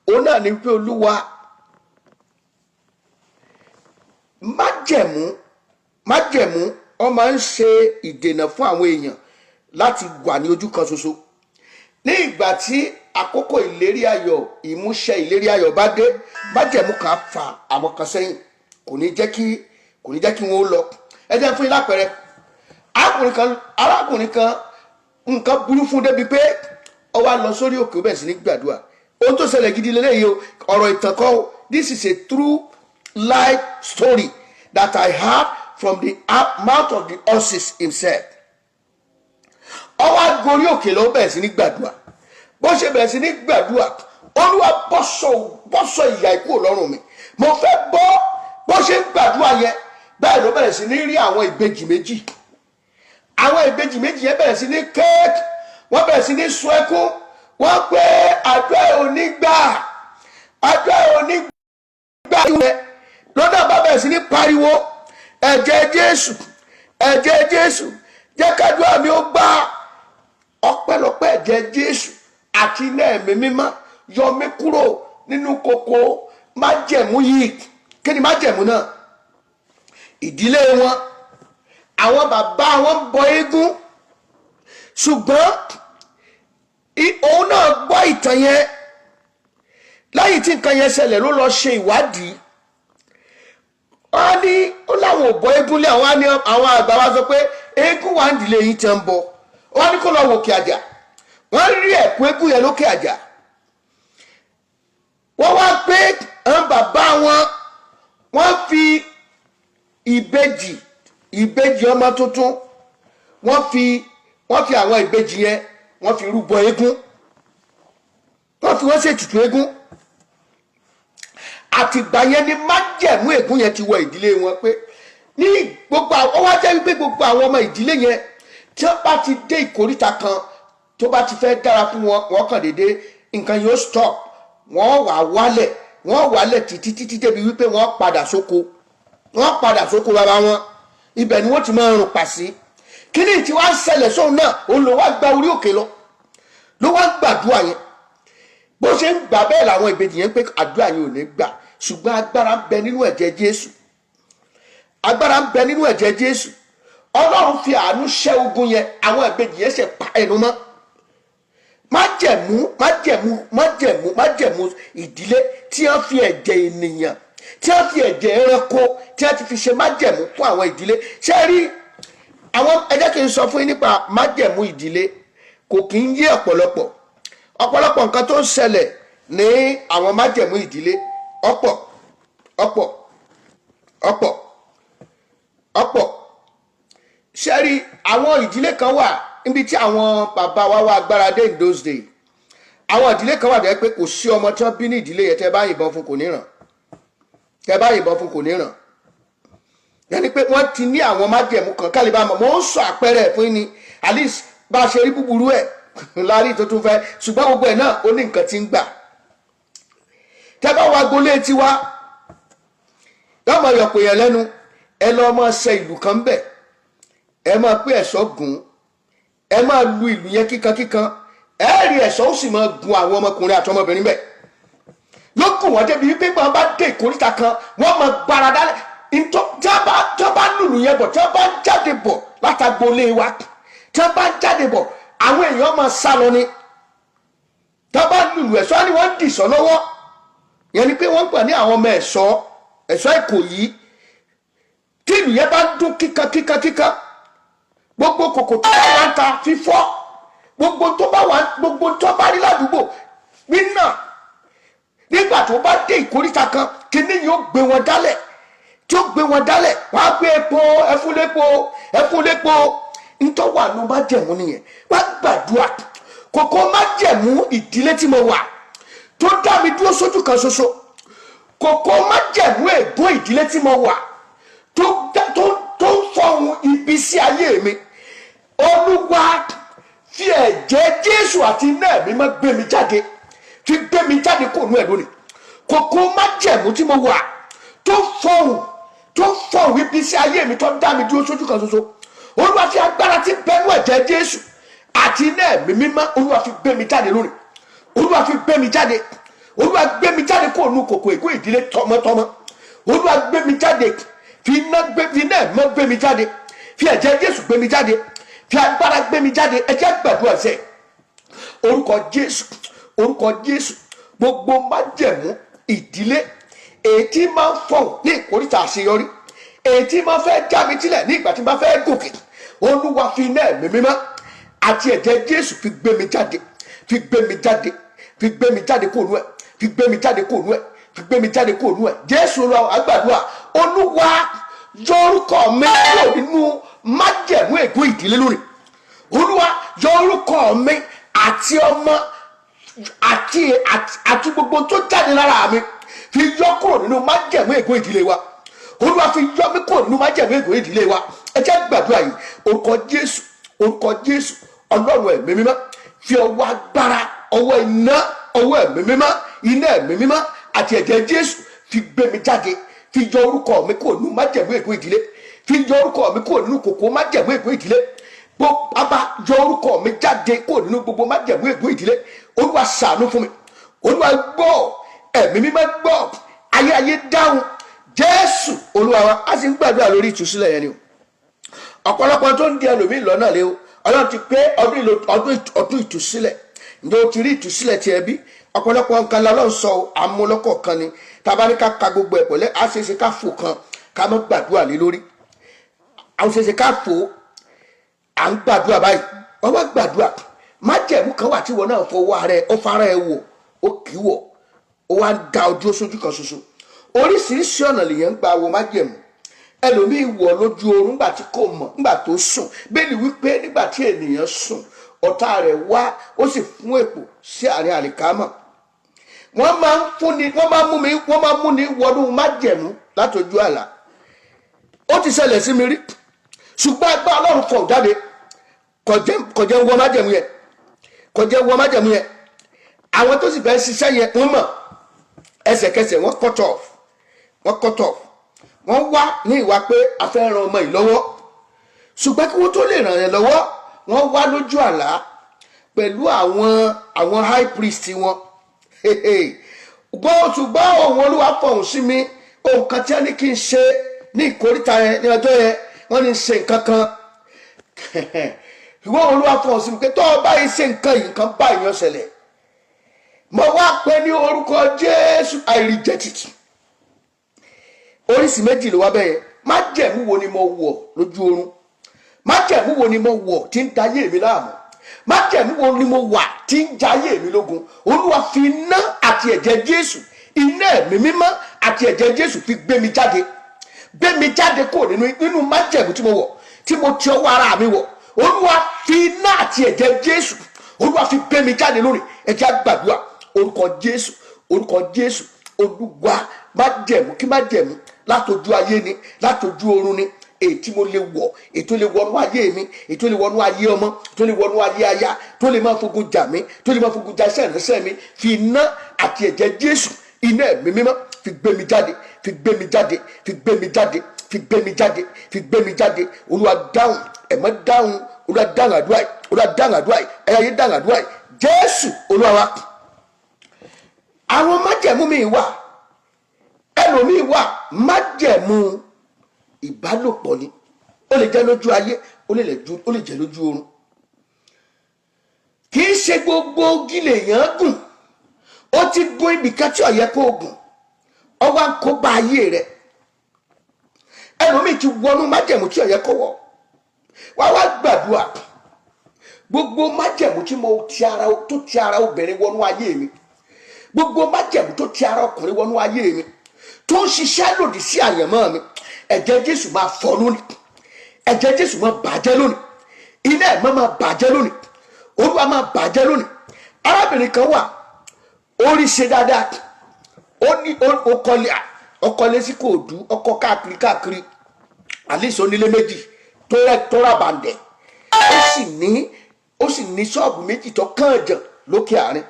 Òun náà ni wípé, Olúwa, májẹ̀mú, májẹ̀mú, wọ́n máa ń ṣe ìdènà fún àwọn èèyàn láti wà ní ojú kan ṣoṣo. Ní ìgbà tí àkókò ìlérí ayọ̀, ìmúṣẹ ìlérí ayọ̀ bá dé, májẹ̀mú kan á fa àwọn kan sẹ́yìn, kò ní jẹ́ kí wọ́n ó lọ. Ẹ jẹ́ fún yín lápẹẹrẹ. Arákùnrin kan, nǹkan burú fún débi pé ó wá lọ sórí òkè, ó bẹ̀rẹ̀ sí ní gbàdúrà. Ohun tó ṣẹlẹ̀ gidi lélẹ́yìí o, ọ̀rọ̀ ìtàn kọ́ o. This is a true life story that I heard from the mouth of the horses himself. Ó wá gorí òkè lọ, ó bẹ̀rẹ̀ sí ní gbàdúrà. Bó ṣe bẹ̀rẹ̀ sí ní gbàdúrà, "Olúwa, bọ́sọ̀ ìyà ikú lọ́rùn mi, mo fẹ́ bọ́." Bó ṣe ń gbàdúrà yẹn bẹ́ẹ̀ ló bẹ̀rẹ̀ sí ní rí àwọn ìbejì méjì. Àwọn ìbejì méjì yẹn bẹ̀rẹ̀ sí ní kéèkì, wọ́n bẹ̀rẹ̀ sí ní sun ẹkún. Wọ́n pé, "Àdúrà ò ní gbà, àdúrà ò ní gbà." Lọ́dọ̀ bá bẹ̀rẹ̀ sí ní pariwo, "Ẹ̀jẹ̀ Jésù, ẹ̀jẹ̀ Jésù, jẹ́ kádùá mi ó gbà. Ọpẹ́lọpẹ́ ẹ̀jẹ̀ Jésù àti iná Ẹ̀mí Mímọ́, yọ mí kúrò nínú kòkó májẹ̀mú yìí." Kí ni májẹ̀mú náà? Ìdílé wọn, àwọn bàbá wọn ń bọ eégún. Ṣùgbọ́n òun náà gbọ́ ìtàn yẹn. Lẹ́yìn tí nǹkan yẹn ṣẹlẹ̀ ló lọ ṣe ìwádìí. Wọ́n á ní ó láwọn ò bọ eégún lé àwọn. Á ní àwọn àgbà wa sọ pé eégún wà ń dìlé yìí tí ń bọ. Wọ́n á ní kó lọ wò òkè àjà. Wọ́n rí ẹ̀kú eégún yẹn lókè àjà. Wọ́n wá pé àwọn bàbá wọn, wọ́n fi ìbejì, ìbejì ọmọ tuntun, wọ́n fi àwọn ìbejì yẹn, wọ́n fi rúbọ eégún, wọ́n fi wọ́n ṣètùtù eégún. Àtìgbà yẹn ni májẹ̀mú ègún yẹn ti wọ ìdílé wọn, pé ní gbogbo àwọn, wá jẹ́ wípé gbogbo àwọn ọmọ ìdílé yẹn, tí wọ́n bá ti dé ìkóríta kan tó bá ti fẹ́ dára fún wọn, wọ́n kàn déédéé nǹkan yóò stop, wọ́n wà wálẹ̀, wọ́n wálẹ̀ títí títí débi wípé wọ́n padà sóko, wọ́n padà sóko bàbá wọn. Ibẹ̀ ni wọ́n ti máa rùn pàṣí. Kíní tí wàá ṣẹlẹ̀ sóun náà, òun ló wá gba orí òkè lọ, ló wá gbàdúrà yẹn. Bó ṣe ń gbà bẹ́ẹ̀ làwọn ìbejì yẹn pé àdúrà yẹn ò ní gbà. Ṣùgbọ́n agbára ń bẹ nínú ẹ̀jẹ̀ Jésù, agbára ń bẹ nínú ẹ̀jẹ̀ Jésù. Ọlọ́run fi àánú ṣẹ́ ogun yẹn. Àwọn ìbejì yẹn ṣe pa ẹnu mọ́. Májẹ̀mú, májẹ̀mú, májẹ̀mú, májẹ̀mú ìdílé tí wọ́n fi ẹ̀jẹ̀ ènìyàn, tí wọ́n fi ẹ̀jẹ̀ ẹranko, tí wọ́n ti fi ṣe májẹ̀mú fún àwọn ìdílé. Ṣé rí àwọn, ẹ jẹ́ kí n sọ fún yín nípa májẹ̀mú ìdílé. Kò kí ń yé ọ̀pọ̀lọpọ̀. Ọ̀pọ̀lọpọ̀ nǹkan tó ń ṣẹlẹ̀ ní àwọn májẹ̀mú ìdílé, ọ̀pọ̀, ọ̀pọ̀, ọ̀pọ̀, ọ̀pọ̀. Ṣé rí àwọn ìdílé kan wà Níbi tí àwọn bàbá wa wá agbára dé in those days, àwọn ìdílé kan wà tó yẹ pé kò sí ọmọ tí wọ́n bí ní ìdílé yẹn, tẹ́ bá yìnbọn fún, kò ní ràn. Tẹ́ bá yìnbọn fún, kò ní ràn. Yẹni pé wọ́n ti ní àwọn májẹ̀mú kan kálíbà mọ̀. Mò ń sọ àpẹẹrẹ ẹ̀ fún yín ni, at least bá a ṣe rí búburú ẹ̀ lárí tó tún fẹ́, ṣùgbọ́n gbogbo ẹ̀ náà, ó ní nǹkan tí ń gbà. Tẹ́ bá wa gbolé tiwa, yọmọ yọpọ̀ yẹn lẹ́nu. Ẹ lọ́ máa ṣe ìlú kan bẹ̀, ẹ máa pé ẹ̀ṣọ́ gùn, ẹ máa lu ìlú yẹn kíkankíkan. Ẹ rí ẹ̀ṣọ́, ó sì máa gun àwọn ọmọkùnrin àti ọmọbìnrin bẹ̀, yóò gùn wọ́n débi wípé wọ́n bá dé ìkóríta kan, wọ́n máa gbára dálẹ̀. Ntọ́ tí wọ́n bá lùlù yẹn bọ̀, tí wọ́n bá jáde bọ̀ látàgbolé wa, tí wọ́n bá jáde bọ̀, àwọn èèyàn máa sá lọ ni. Tí wọ́n bá lùlù, ẹ̀ṣọ́ ni wọ́n ń dìṣọ́ lọ́wọ́. Yẹn ni pé wọ́n ń pè ní àwọn ọmọ ẹ̀ṣọ́, ẹ̀ṣọ́ Ìkòyí. Tí ìlú yẹn bá ń dún kíkan kíkan kíkan, gbogbo kòkò tó bá wà ń ta fífọ́, gbogbo tó bá wà, gbogbo tó bá rí ládùúgbò nínà, nígbà tó bá dé ìkóríta kan, kíní yóò gbé wọn dálẹ̀. Tí ó gbé wọn dálẹ̀, wọ́n á gbé epo ẹfúnlépo ẹfúnlépo. Ntọ́ wà ló májẹ̀mú nìyẹn. Wá gbàdúrà. Kòkó májẹ̀mú ìdílé tí mo wà tó dá mi dúró sójú kan ṣoṣo, kòkó májẹ̀mú ègún ìdílé tí mo wà tó ń fọhùn ibi sí ayé mi, Olúwa, fi ẹ̀jẹ̀ Jésù àti iná Ẹ̀mí mọ́ gbé mi jáde, fi gbé mi jáde kó nú ẹ̀ lónìí. Kòkó májẹ̀mú tí mo wà tó fọhùn ibi sí ayé mi, tó dá mi dúró sójú kan ṣoṣo, Olúwa, fi agbára tí bẹnu ẹ̀jẹ̀ Jésù àti iná Ẹ̀mí Mímọ́, Olúwa, fi gbé mi jáde lónìí. Olúwa, fi gbé mi jáde. Olúwa, gbé mi jáde kó nu kòkò ègún ìdílé tọmọtọmọ. Olúwa, gbé mi jáde. Fi iná gbé, fi iná ẹ̀mọ́ gbé mi jáde. Fi ẹ̀jẹ̀ Jésù gbé mi jáde. Fi agbára gbé mi jáde. Ẹ jẹ́ gbàdúrà sẹ́. Orúkọ Jésù, orúkọ Jésù. Gbogbo májẹ̀mú ìdílé èyí tí máa ń fọ̀hún ní ìkóríta àṣeyọrí, èyí tí máa fẹ́ já mi sílẹ̀ ní ìgbà tí máa fẹ́ gòkè, Olúwa, fi iná Ẹ̀mí Mímọ́ àti ẹ̀jẹ̀ Jésù fi gbé mi jáde, fi gbé mi jáde, fi gbé mi jáde kó nú ẹ̀, fi gbé mi jáde kó nú ẹ̀, fi gbé mi jáde kó nú ẹ̀. Jésù Olúwa. Àgbàdua. Olúwa, yọ orúkọ mi kúrò nínú májẹ̀mú ègún ìdílé lónìí. Olúwa, yọ orúkọ mi àti ọmọ àti gbogbo tó jáde lára mi, fi yọ kúrò nínú májẹ̀mú ègún ìdílé wa. Olúwa, fi yọ mí kúrò nínú májẹ̀mú ègún ìdílé wa. Ẹ jẹ́ gbàdúrà yìí. Orúkọ Jésù, orúkọ Jésù. Ọlọ́run Ẹ̀mí Mímọ́, fi ọwọ́ agbára, ọwọ́ iná, ọwọ́ Ẹ̀mí Mímọ́, iná Ẹ̀mí Mímọ́ àti ẹ̀jẹ̀ Jésù fi gbé mi jáde. Fi yọ orúkọ mi kúrò nínú májẹ̀mú ègún ìdílé. Fi yọ orúkọ mi kúrò nínú kòkó májẹ̀mú ègún ìdílé. Bó bàbá, yọ orúkọ mi jáde kúrò nínú gbogbo májẹ̀mú ègún ìdílé. Olúwa, ṣàánú fún mi. Olúwa, gbọ́. Ẹ̀mí Mímọ́, gbọ́. Ayé ayé, dáhùn. Jésù Olúwa wa. A sì ń gbàdúrà lórí ìtúsílẹ̀ yẹn ni o. Ọ̀pọ̀lọpọ̀ tó ń di ẹlòmíì lọ́nà lé o. Ọlọ́run ti pé ọdún ìtúsílẹ̀. Ǹjẹ́ o ti rí ìtúsílẹ̀ tiẹ̀ bí? Ọ̀pọ̀lọpọ̀ nǹkan lọ́lọ́run sọ o, àmúlọ́kọ̀ kan ni tàbá ní ká ka gbogbo ẹ̀ pọ̀lẹ́. Á ṣeéṣe ká fò kan, ká má gbàdúrà lé lórí. Àwọn ṣeéṣe ká fò. À ń gbàdúrà báyìí. Wọ́n wá gbàdúrà. Májẹ̀mú kan wà tí wọn náà fọwọ́ ara ẹ̀, ó fara ẹ̀ wò, ó kì í wọ̀, ó wá ń da ojú sójú kan ṣoṣo. Oríṣiríṣi ọ̀nà lèèyàn ń gba wo májẹ̀mú. Ẹlòmíì wọ̀ lójú oorun nígbà tí kò mọ̀, nígbà tó sùn. Bẹ́ẹ̀ni wípé nígbà tí ènìyàn sùn, ọ̀tá rẹ̀ wá, ó sì fún èpò sí àárín àlìkámà. Wọ́n máa ń fúnni, wọ́n máa ń mú mi, wọ́n máa ń múni wọnú májẹ̀mú látọjú àlá. Ó ti ṣẹlẹ̀ sí mi rí, ṣùgbọ́n agbára Ọlọ́run fọ̀ jáde. Kọjẹ́ ń wọ májẹ̀mú yẹn, kọjẹ́ ń wọ májẹ̀mú yẹn. Àwọn tó sì fẹ́ ṣiṣẹ́ yẹn, wọ́n mọ̀. Ẹsẹ̀kẹsẹ̀, wọ́n cut off, wọ́n cut off. Wọ́n wá ní ìwà pé a fẹ́ ran ọmọ yìí lọ́wọ́, ṣùgbọ́n kí wọ́n tó lè ràn yẹn lọ́wọ́, wọ́n wá lójú àlá pẹ̀lú àwọn high priest wọn gbọ́. Ṣùgbọ́n òun Olúwa fọ̀hún sí mi, ohun kan tí wọ́n ní kí n ṣe ní ìkóríta yẹn ní ọjọ́ yẹn, wọ́n ní ṣe nǹkan kan. Ìwọ, Olúwa fọ̀hún sí mi pé tó o bá yìí ṣe nǹkan yìí, nǹkan báyìí yóò ṣẹlẹ̀. Mo wá pé ní orúkọ Jésù, I reject it. Oríṣi méjì ló wá bẹ́ẹ̀ yẹn. Májẹ̀mú wo ni mo wọ̀ lójú oorun? Májẹ̀mú wo ni mo wọ̀ tí ń dayé mi láàmú? Májẹ̀mú wo ni mo wà tí ń jayé mi lógun? Olúwa, fi iná àti ẹ̀jẹ̀ Jésù, iná Ẹ̀mí Mímọ́ àti ẹ̀jẹ̀ Jésù, fi gbé mi jáde, gbé mi jáde kúrò nínú májẹ̀mú tí mo wọ̀, tí mo ti ọwọ́ ara mi wọ̀. Olúwa, fi iná àti ẹ̀jẹ̀ Jésù, Olúwa, fi gbé mi jáde lónìí. Ẹ jẹ́ á gbàdúrà. Orúkọ Jésù, orúkọ Jésù. Olúwa, májẹ̀mú kí májẹ̀mú, látojú ayé ni, látojú oorun ni, èyí tí mo lè wọ̀, èyí tó lè wọnú ayé mi, èyí tó lè wọnú ayé ọmọ, tó lè wọnú ayé aya, tó lè máa fogun jà mí, tó lè máa fogun jà iṣẹ́ ìránṣẹ́ mi, fi iná àti ẹ̀jẹ̀ Jésù, iná Ẹ̀mí Mímọ́, fi gbé mi jáde, fi gbé mi jáde, fi gbé mi jáde, fi gbé mi jáde, fi gbé mi jáde. Olúwa, dáhùn. Ẹ̀mọ́ dáhùn. Olúwa, dáhùn àdúrà yìí. Olúwa, dáhùn àdúrà yìí. Ẹ̀yà yìí, dáhùn àdúrà yìí. Jésù Olúwa wa. Àwọn májẹ̀mú mi wà, ẹlòmíì wà, májẹ̀mú ìbálòpọ̀ ni. Ó lè jẹ́ lójú ayé, ó lè jẹ́ lójú oorun. Kì í ṣe gbogbo igi lèèyàn gùn. Ó ti gun ibìkan tí ó yẹ kó gùn, ó wá ń kó bá ayé rẹ̀. Ẹlòmíì ti wọnú májẹ̀mú tí ó yẹ kó wọ̀. Wá wá gbàdúrà. Gbogbo májẹ̀mú tí mo ti ara tó ti ara obìnrin wọnú ayé mi, gbogbo májẹ̀mú tó ti ara ọkùnrin wọnú ayé mi, tó ń ṣiṣẹ́ lòdì sí àyànmọ́ mi, ẹ̀jẹ̀ Jésù máa fọ́ lónìí. Ẹ̀jẹ̀ Jésù máa bàjẹ́ lónìí. Iná ẹ̀mọ́ máa bàjẹ́ lónìí. Olúwa, máa bàjẹ́ lónìí. Arábìnrin kan wà, ó rí ṣe dáadáa. Ó ní ó kọ́lé, ó kọ́lé sí kòòdú, ọkọ̀ káàkiri káàkiri, àlísọ onílé méjì tó rẹ tó rà bàǹdẹ̀. Ó sì ní ṣọ́ọ̀bù méjì tó kàn jàn lókè àárín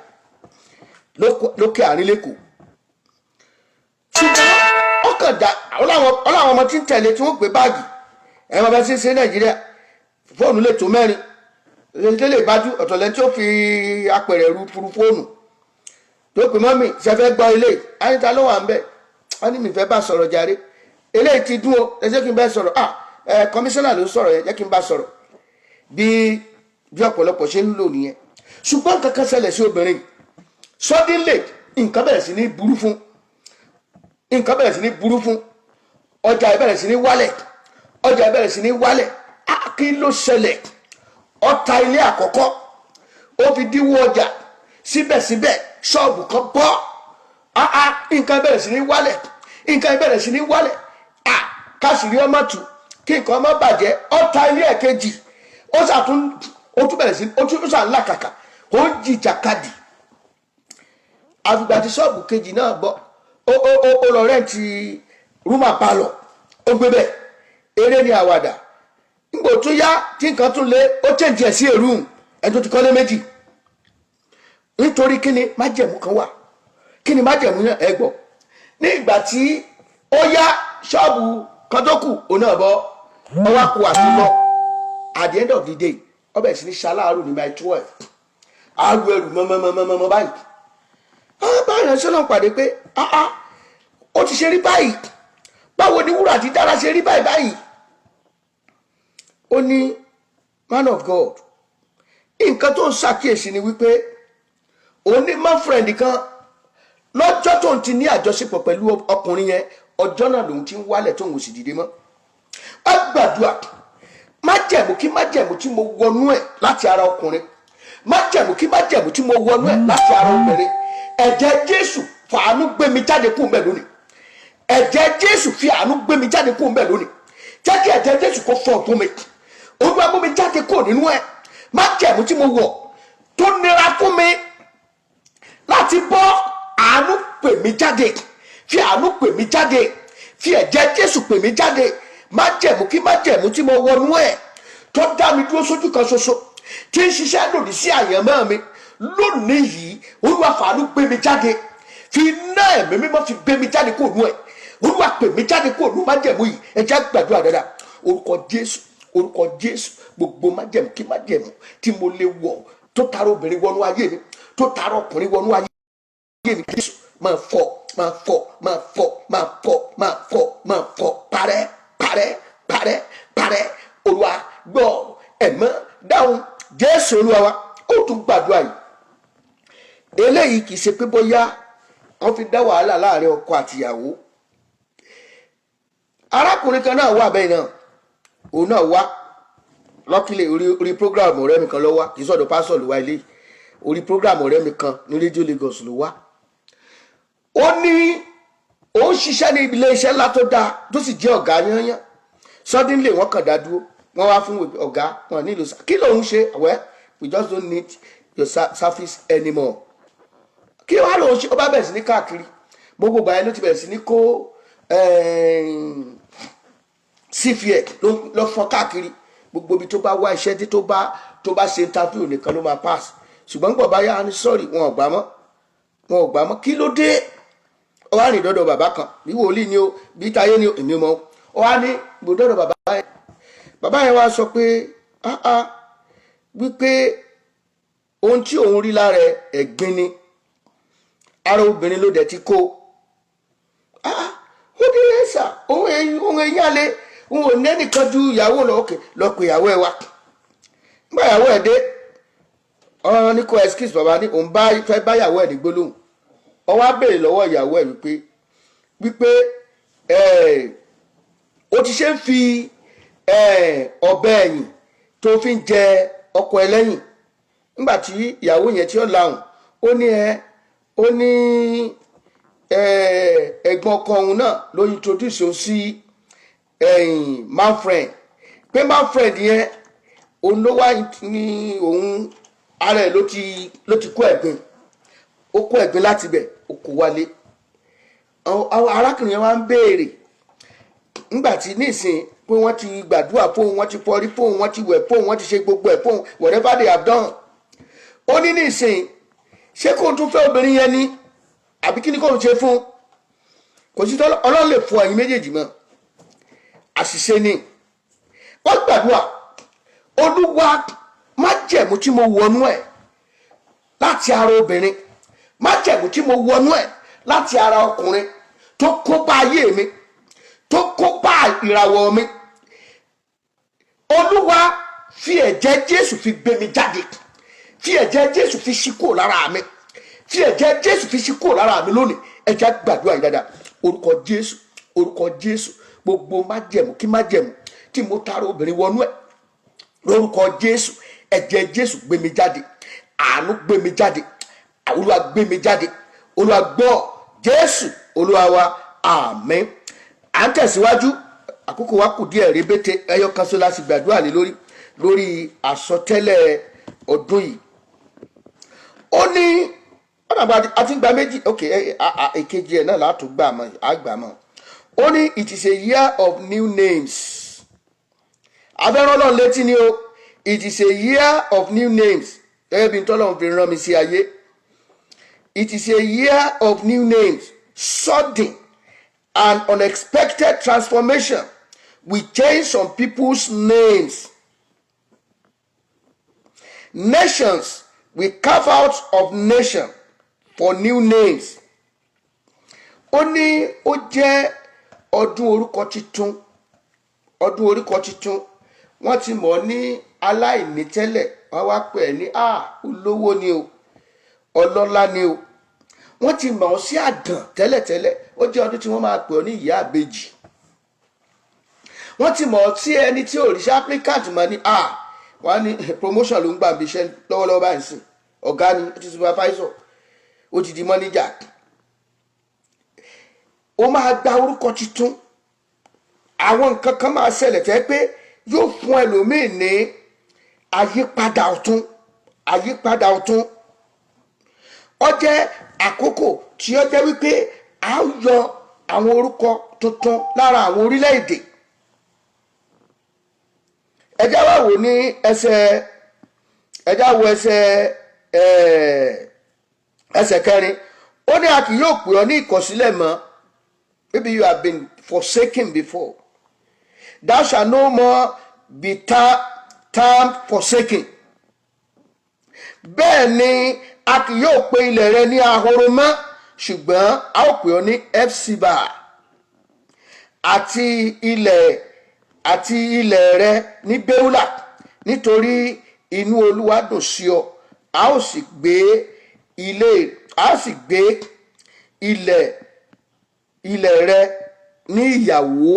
lẹ́kọ̀ọ́. Ṣùgbọ́n ọkàn dá ọláwọn ọmọ tí ń tẹ̀lé, tí wọ́n gbé báàgì ẹ̀ máa bá ṣe ń ṣe Nàìjíríà. Fóònù lè tó mẹ́rin lè lè bájú ọ̀tọ̀lẹ́ tí ó fi apẹ̀rẹ̀ ru furu fóònù tó pè: "Mummy, ṣe fẹ́ gbọ́ ilé àyíká ló wà ń bẹ̀?" Wọ́n ní mi fẹ́ bá sọ̀rọ̀ jàre. Eléyìí ti dún o, ẹ jẹ́ kí n bá sọ̀rọ̀. Ah, ẹ kọmíṣánná ló ń sọ̀rọ̀ yẹn, jẹ́ kí n bá sọ̀rọ̀. Bí ọ̀pọ̀lọpọ̀ ṣe ń lò nìyẹn. Ṣùgbọ́n nǹkan kan ṣẹlẹ̀ sí obìnrin. Suddenly, nǹkan bẹ̀rẹ̀ sí ní burú fún, nǹkan bẹ̀rẹ̀ sí ní burú fún. Ọjà bẹ̀rẹ̀ sí ní wálẹ̀, ọjà bẹ̀rẹ̀ sí ní wálẹ̀. Ah, kí ló ṣẹlẹ̀? Ó ta ilé àkọ́kọ́, ó fi dínwó ọjà. Síbẹ̀síbẹ̀, ṣọ́ọ̀bù kan bọ́. Ah ah, nǹkan bẹ̀rẹ̀ sí ní wálẹ̀, nǹkan bẹ̀rẹ̀ sí ní wálẹ̀. Ah, káṣírí ọmọ tù, kí nǹkan má bàjẹ́, ó ta ilé ẹ̀kejì. Ó ṣàtún, ó tún bẹ̀rẹ̀ sí, ó tún ṣàn làkàkà, ó ń jìjàkadì. Àfìgbà tí ṣọ́ọ̀bù kejì náà bọ́, ó lọ rent room parlour, ó gbé bẹ́ẹ̀. Eré ni àwàdà. Nígbà tó yá, tí nǹkan tún lé, ó change ẹ̀ sí a room. Ẹni tó ti kọ́lé méjì, nítorí kíni? Májẹ̀mú kan wà. Kíni májẹ̀mú náà? Ẹ gbọ́. Ní ìgbà tí ó yá, ṣọ́ọ̀bù kan tó kù, òun náà bọ́. Ọwọ́ kù àti lọ. At the end of the day, ó bẹ̀rẹ̀ sí ní ṣaláàrù ní Mile 12, àrù ẹrù mọ́mọ́mọ́mọ́ báyìí. Á bá ìránṣẹ́ náà pàdé pé, ah ah, ó ti ṣe rí báyìí? Báwo ni wúrà ti dára ṣe rí báyìí báyìí? Ó ní, "Man of God, nǹkan tó ń ṣàkíyèsí ni wípé òun ní man friend kan. Lọ́jọ́ tó ń ti ní àjọṣepọ̀ pẹ̀lú ọkùnrin yẹn, ọjọ́ náà lòun ti ń wálẹ̀, tóun ò sì dìde mọ́." Á gbàdúrà. Májẹ̀mú kí májẹ̀mú tí mo wọnú ẹ̀ láti ara ọkùnrin, májẹ̀mú kí májẹ̀mú tí mo wọnú ẹ̀ láti ara obìnrin, ẹ̀jẹ̀ Jésù, fàánú gbé mi jáde kúrò ńbẹ̀ lónìí. Ẹ̀jẹ̀ Jésù, fi àánú gbé mi jáde kúrò ńbẹ̀ lónìí. Jẹ́ kí ẹ̀jẹ̀ Jésù kó fọ̀ fún mi. Olúwa, mú mi jáde kúrò nínú ẹ̀. Májẹ̀mú tí mo wọ̀ tó nira fún mi láti bọ́, àánú pè mí jáde, fi àánú pè mí jáde, fi ẹ̀jẹ̀ Jésù pè mí jáde. Májẹ̀mú kí májẹ̀mú tí mo wọnú ẹ̀ tó dá mi dúró sójú kan ṣoṣo, tí ń ṣiṣẹ́ lòdì sí àyànmọ́ mi lónìí yìí, Olúwa, fàánú gbé mi jáde. Fi iná Ẹ̀mí Mímọ́ fi gbé mi jáde kúrò nú ẹ̀. Olúwa, pè mí jáde kúrò nú májẹ̀mú yìí. Ẹ jẹ́ gbàdúrà dáadáa. Orúkọ Jésù, orúkọ Jésù. Gbogbo májẹ̀mú kí májẹ̀mú tí mo lè wọ̀, tó tara obìnrin wọnú ayé mi, tó tara ọkùnrin wọnú ayé mi, Jésù, máa fọ́, máa fọ́, máa fọ́, máa fọ́, máa fọ́, máa fọ́. Parẹ́, parẹ́, parẹ́, parẹ́. Olúwa, gbọ́. Ẹ̀mọ́ dáhùn. Jésù Olúwa wa. Ó tún gbàdúrà yìí. Eléyìí kì í ṣe pé bóyá wọ́n fi dá wàhálà láàrin ọkọ àtìyàwó. Arákùnrin kan náà wà bẹ́ẹ̀ náà, òun náà wá lọ́kìlẹ̀ orí program ọ̀rẹ́ mi kan ló wá. Kì í sọ̀dọ̀ pásọ̀ ló wá, ilé orí program ọ̀rẹ́ mi kan ní rédíò Lagos ló wá. Ó ní ó ń ṣiṣẹ́ ní ilé iṣẹ́ ńlá tó dáa, tó sì jẹ́ ọ̀gá yányán. Suddenly, wọ́n kàn dá dúró. Wọ́n wá fún ọ̀gá wọn nílò. Kí lòun ṣe? Well, we just don't need your service anymore. Kí wàá lòun ṣe? Ó bá bẹ̀rẹ̀ sí ní káàkiri. Gbogbo ìgbà yẹn ló ti bẹ̀rẹ̀ sí ní kó CV ẹ̀ lọ fọ́n káàkiri. Gbogbo ibi tó bá wá iṣẹ́ dé, tó bá ṣe interview nìkan ló máa pass. Ṣùgbọ́n gbọ̀ bá yá ni, sorry, wọn ò gbà mọ́, wọn ò gbà mọ́. Kí ló dé? Ó wá rìn dọ́dọ̀ bàbá kan, bí wòlíì ni o, bí táyé ni o, èmi mọ́. Ó wá ní gbòdọ́dọ̀ bàbá yẹn. Bàbá yẹn wá sọ pé, ah ah, wípé ohun tí òun rí lára ẹ̀gbin ni, ara obìnrin ló dẹ̀ ti kó. Ah, ó ní ẹ̀sà òun eyín àlẹ́, òun ò nẹ́nìkan ju ìyàwó lọ. Òkè lọ pé ìyàwó ẹ wá. Nígbà ìyàwó ẹ dé, ọ̀rọ̀ ní kò excuse bàbá ní òun bá fẹ́ bá ìyàwó ẹ̀ ní gbólóhùn. Ó wá béèrè lọ́wọ́ ìyàwó ẹ̀ wípé ó ti ṣe ń fi ọ̀bẹ ẹ̀yìn tó fi ń jẹ ọkọ ẹ lẹ́yìn. Nígbà tí ìyàwó yẹn tí ó lahùn, ó ní ẹ ó ní ẹ̀gbọ́n ọkọ òun náà ló introduce òun sí Manfred, pé Manfred yẹn òun ló wá ní òun ara ẹ̀ ló ti kó ẹ̀gbin. Ó kó ẹ̀gbin láti bẹ̀, ó kó wálé. Àwọn arákùnrin yẹn wá ń béèrè nígbà tí nísìn pé wọ́n ti gbàdúrà fóun, wọ́n ti fọrí fóun, wọ́n ti wẹ̀ fóun, wọ́n ti ṣe gbogbo ẹ̀ fóun, whatever they have done. Ó ní nísìn, ṣé kó tún fẹ́ obìnrin yẹn ni, àbí kí ni kò ń ṣe fún? Kò sí tọ́lọ́, Ọlọ́run lè fọ ẹ̀yin méjèèjì mọ́. Àṣìṣe ni. Wọ́n gbàdúrà: Olúwa, májẹ̀mú tí mo wọnú ẹ̀ láti ara obìnrin, májẹ̀mú tí mo wọnú ẹ̀ láti ara ọkùnrin, tó kó bá ayé mi, tó kó bá ìràwọ̀ mi, Olúwa, fi ẹ̀jẹ̀ Jésù fi gbé mi jáde, fi ẹ̀jẹ̀ Jésù fi ṣí kúrò lára mi, fi ẹ̀jẹ̀ Jésù fi ṣí kúrò lára mi lónìí. Ẹ jẹ́ gbàdúrà yìí dáadáa. Orúkọ Jésù, orúkọ Jésù. Gbogbo májẹ̀mú kí májẹ̀mú tí mo tara obìnrin wọnú ẹ̀, lórúkọ Jésù, ẹ̀jẹ̀ Jésù gbé mi jáde, àánú gbé mi jáde, Olúwa gbé mi jáde. Olúwa gbọ́. Jésù Olúwa wa, àmín. À ń tẹ̀síwájú, àkókò wa kù díẹ̀ rébété. Ẹyọ kan ṣoṣo láti gbàdúrà lé lórí àsọtẹ́lẹ̀ ọdún yìí. Ó ní ọ̀nà àbá àti gba méjì. Ok, èkejì ẹ̀ náà látún gbà mọ́, àgbà mọ́. Ó ní it is a year of new names. Abẹ́rẹ́ Ọlọ́run létí ni o. It is a year of new names, gẹ́gẹ́ bí ntọ́lọ́run fi rán mi sí ayé. It is a year of new names. Sudden and unexpected transformation will change some people's names. Nations will carve out of nation for new names. Ó ní ó jẹ́ ọdún orúkọ tuntun, ọdún orúkọ tuntun. Wọ́n ti mọ̀ ọ́ ní aláìní tẹ́lẹ̀, wọ́n wá pè é ní à olówó ni o, ọlọ́lá ni o. Wọ́n ti mọ̀ ọ́ sí àgàn tẹ́lẹ̀tẹ́lẹ̀, ó jẹ́ ọdún tí wọ́n máa pè ọ́ ní ìyá àbejì. Wọ́n ti mọ̀ ọ́ sí ẹni tí òrìṣà applicant mọ̀ ní à wọ́n á ní promotion ló ń gbà bí iṣẹ́ lọ́wọ́lọ́wọ́ báyìí sìn, ọ̀gá ni, ó ti supervisor, ó ti di manager. Ó máa gba orúkọ tuntun. Àwọn nǹkan kan máa ṣẹlẹ̀ tẹ́ pé yóò fún ẹlòmíì ní àyípadà ọ̀tun, àyípadà ọ̀tun. Ó jẹ́ àkókò tí ó jẹ́ wípé a ó yọ àwọn orúkọ tuntun lára àwọn orílẹ̀-èdè. Ẹ jẹ́ wá wò ní ẹsẹ̀, ẹ jẹ́ wo ẹsẹ̀ kẹrin. Ó ní a kì yóò pè ọ́ ní ìkọ̀sílẹ̀ mọ́. Maybe you have been forsaken before. Thou shalt no more be termed forsaken. Bẹ́ẹ̀ ni a kì yóò pe ilẹ̀ rẹ ní ahoro mọ́, ṣùgbọ́n a ó pè ọ́ ní Hephzibah, àti ilẹ̀ rẹ ní Beulah, nítorí inú Olúwa dùn sí ọ, a ó sì gbé ilẹ̀ rẹ ní ìyàwó.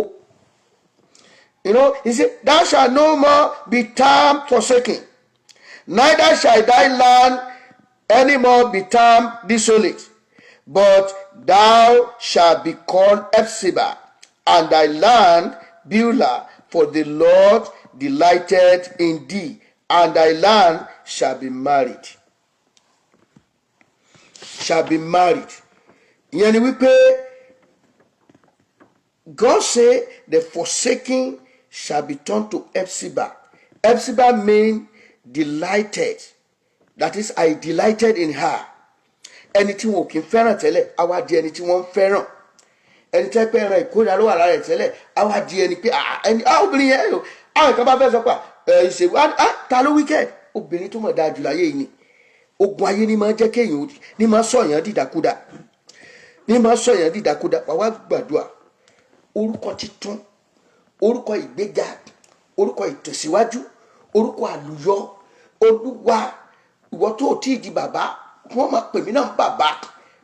You know, he said, "Thou shalt no more be termed forsaken, neither shall thy land any more be termed desolate, but thou shalt be called Hephzibah, and thy land Beulah, for the Lord delighted in thee, and thy land shall be married." Shall be married. Ìyẹn ni wípé God say the forsaken shall be turned to Hephzibah. Hephzibah mean delighted. That is, I delighted in her. Ẹni tí wọn ò kí ń fẹ́ràn tẹ́lẹ̀, á wá di ẹni tí wọ́n ń fẹ́ràn. Ẹni tẹ́ pé ẹran ìkórìíra ló wà lára ẹ̀ tẹ́lẹ̀, á wá di ẹni pé, ah, ẹni, ah, obìnrin yẹn o. Àwọn kan bá fẹ́ sọ pé ẹ ìṣègùn, ah, ta ló wicked? Obìnrin tó mọ̀ dáa jù láyé yìí ni. Ogun ayé ni máa jẹ́ kéèyàn ní máa sọ̀yàn dìdàkudà, ní máa sọ̀yàn dìdàkudà. Wà wá gbàdúrà: orúkọ titun, orúkọ ìgbéga, orúkọ ìtẹ̀síwájú, orúkọ àlùyọ. Olúwa, ìwọ tó o tí ì di bàbá, kí wọ́n máa pè mí náà bàbá,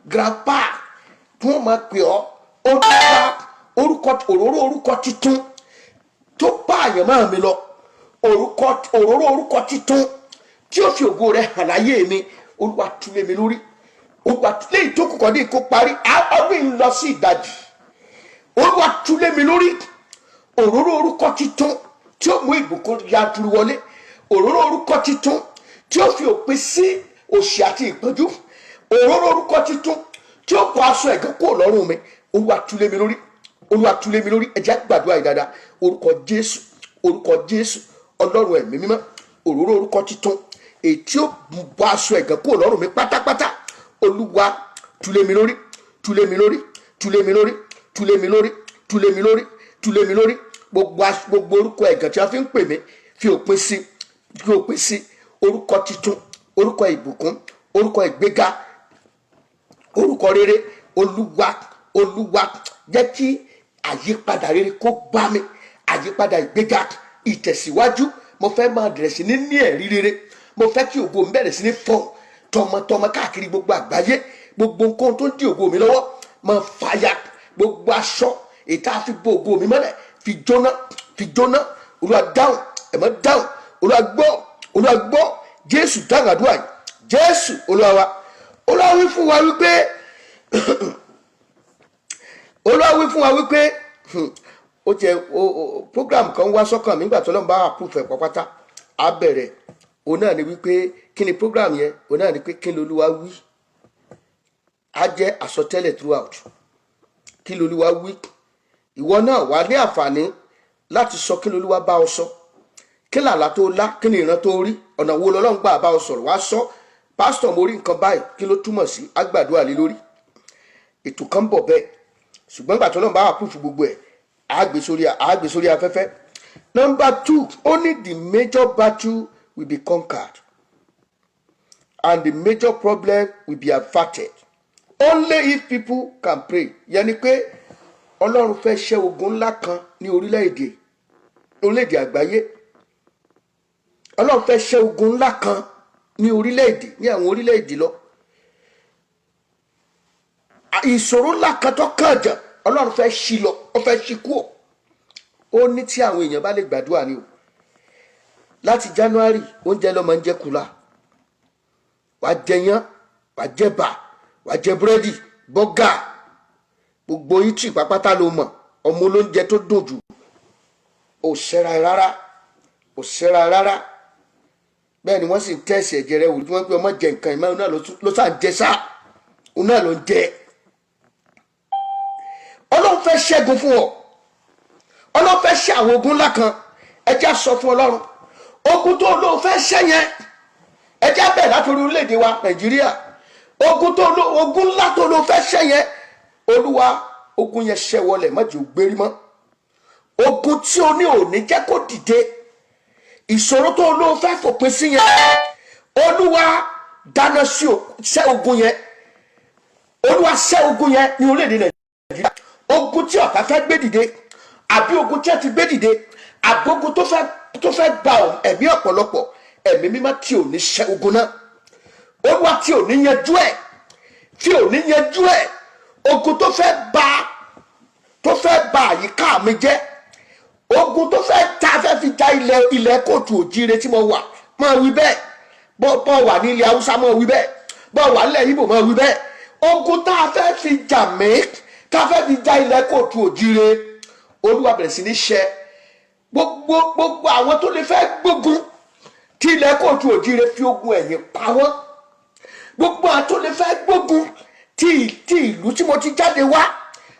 grandpa, kí wọ́n máa pè ọ́. Olúwa, orúkọ, òróró orúkọ titun tó bá àyànmọ́ mi lọ, orúkọ, òróró orúkọ titun tí ó fi ògo rẹ̀ hàn láyé mi, Olúwa, tú lé mi lórí. Olúwa, léyìí tó kù kọ́ ní kó parí ọdún yìí lọ sí ìdajì, Olúwa, tú lé mi lórí òróró orúkọ titun tí ó mú ìbùkún yanturu wọlé, òróró orúkọ titun tí ó fi òpin sí òṣì àti ìpọ́njú, òróró orúkọ titun tí ó kọ aṣọ ẹ̀gàn kúrò lọ́rùn mi. Olúwa, tú lé mi lórí. Olúwa, tú lé mi lórí. Ẹ jẹ́ gbàdúrà yìí dáadáa. Orúkọ Jésù, orúkọ Jésù. Ọlọ́run ẹ̀mí mímọ́, òróró orúkọ titun èyí tí ó bọ́ aṣọ ẹ̀gàn kúrò lọ́rùn mi pátápátá, Olúwa, tú lé mi lórí, tú lé mi lórí, tú lé mi lórí, tú lé mi lórí, tú lé mi lórí, tú lé mi lórí. Gbogbo orúkọ ẹ̀gàn tí a fi ń pè mí, fi òpin sí, fi òpin sí. Orúkọ titun, orúkọ ìbùkún, orúkọ ìgbéga, orúkọ rere, Olúwa, Olúwa, jẹ́ kí àyípadà rere kó bá mi, àyípadà ìgbéga, ìtẹ̀síwájú. Mo fẹ́ máa bẹ̀rẹ̀ sí ní ní ẹ̀rí rere. Mo fẹ́ kí ògo mi bẹ̀rẹ̀ sí ní fọ́n tọmọtọmọ káàkiri gbogbo àgbáyé. Gbogbo nǹkan tó ń dí ògo mi lọ́wọ́, máa fàya. Gbogbo aṣọ ètò àfi bo ògo mi mọ́lẹ̀, fi jóná, fi jóná. Olúwa, dáhùn. Ẹ̀mọ́ dáhùn. Olúwa, gbọ́. Olúwa, gbọ́. Jésù, dáhùn àdúrà yìí. Jésù Olúwa wa. Olúwa wí fún wa wípé, Olúwa wí fún wa wípé, ó jẹ program kan wá sọ́kàn mi nígbà tó lọ́n bá approve ẹ̀ pápátá á bẹ̀rẹ̀. Òun náà ni wípé, kí ni program yẹn? Òun náà ni pé, kí ni Olúwa wí? Á jẹ́ àsọtẹ́lẹ̀ throughout. Kí lolúwa wí? Ìwọ náà wà ní àǹfààní láti sọ kí lolúwa bá ọ sọ, kí làlá tó lá, kí ni ìran tó rí, ọ̀nà wo lọ́lọ́run gbà bá ọ sọ̀rọ̀. Wá sọ, "Pásítọ̀, mo rí nǹkan báyìí, kí ló túmọ̀ sí?" Á gbàdúrà lé lórí. Ètò kan bọ̀ bẹ́ẹ̀, ṣùgbọ́n gbà tó lọ́n bá wà púfù gbogbo ẹ̀, á gbé sórí afẹ́fẹ́. Number two, only the major battle will be conquered and the major problem will be averted only if people can pray. Yẹn ni pé Ọlọ́run fẹ́ ṣẹ́ ogun ńlá kan ní orílẹ̀-èdè àgbáyé. Ọlọ́run fẹ́ ṣẹ́ ogun ńlá kan ní orílẹ̀-èdè, ní àwọn orílẹ̀-èdè lọ. Ìṣòro ńlá kan tó kàn jà, Ọlọ́run fẹ́ ṣí lọ, ó fẹ́ ṣí kúò. Ó ní tí àwọn èèyàn bá lè gbàdúrà ni o. Láti January, oúnjẹ ló máa ń jẹ kula. Wàá jẹyán, wàá jẹ bà, wàá jẹ búrẹ́dì, burger, gbogbo ìtì pápátá ló mọ̀. Ọmọ olóúnjẹ tó dùn jù, ò ṣẹ́ra rárá, ò ṣẹ́ra rárá. Bẹ́ẹ̀ ni wọ́n sì ń tẹ̀sí ẹ̀jẹ̀ rẹ̀ wò tí wọ́n pé ọmọ jẹ nǹkan ìmọ̀ náà ló sà ń jẹ sá, òun náà ló ń jẹ. Ọlọ́run fẹ́ ṣẹ́gun fún ọ. Ọlọ́run fẹ́ ṣe àwọn ogun ńlá kan. Ẹ jẹ́ sọ fún Ọlọ́run ogun tó lóun fẹ́ ṣẹ́ yẹn. Ẹ jẹ́ bẹ̀rẹ̀ láti orí orílẹ̀-èdè wa Nàìjíríà. Ogun tó ló, ogun ńlá tó lóun fẹ́ ṣẹ́ yẹn, Olúwa, ogun yẹn ṣẹ́ wọlé, má jẹ́ ó gbérí mọ́. Ogun tí o ní òní jẹ́ kó dìde, ìṣòro tó lóun fẹ́ fòpin sí yẹn, Olúwa, dáná sí ṣẹ́ ogun yẹn. Olúwa, ṣẹ́ ogun yẹn ní orílẹ̀-èdè Nàìjíríà. Ogun tí ọ̀tá fẹ́ gbé dìde, àbí ogun tí ẹ ti gbé dìde, àbí ogun tó fẹ́ gba ẹ̀mí ọ̀pọ̀lọpọ̀, ẹ̀mí mímọ́, tí ò ní ṣẹ́ ogun náà, Olúwa, tí ò ní yanjú ẹ̀, tí ò ní yanjú ẹ̀. Ogun tó fẹ́ ba àyíká mi jẹ́, ogun tó fẹ́ ta fẹ́ fi ja ilẹ̀ kóòtù òjíire tí mo wà, máa wí bẹ́ẹ̀. Bọ́ wà ní ilẹ̀ Haúsá, máa wí bẹ́ẹ̀. Bọ́ wà nílẹ̀ Ìgbò, máa wí bẹ́ẹ̀. Ogun tá a fẹ́ fi jà mí, tá a fẹ́ fi ja ilẹ̀ kóòtù òjíire, Olúwa, bẹ̀rẹ̀ sí ní ṣẹ́. Gbogbo àwọn tó lè fẹ́ gbógun tí ilẹ̀ káàárọ̀ oòjíire, fi ogun ẹ̀yìn pa wọ́n. Gbogbo àwọn tó lè fẹ́ gbógun tí ìlú tí mo ti jáde wá,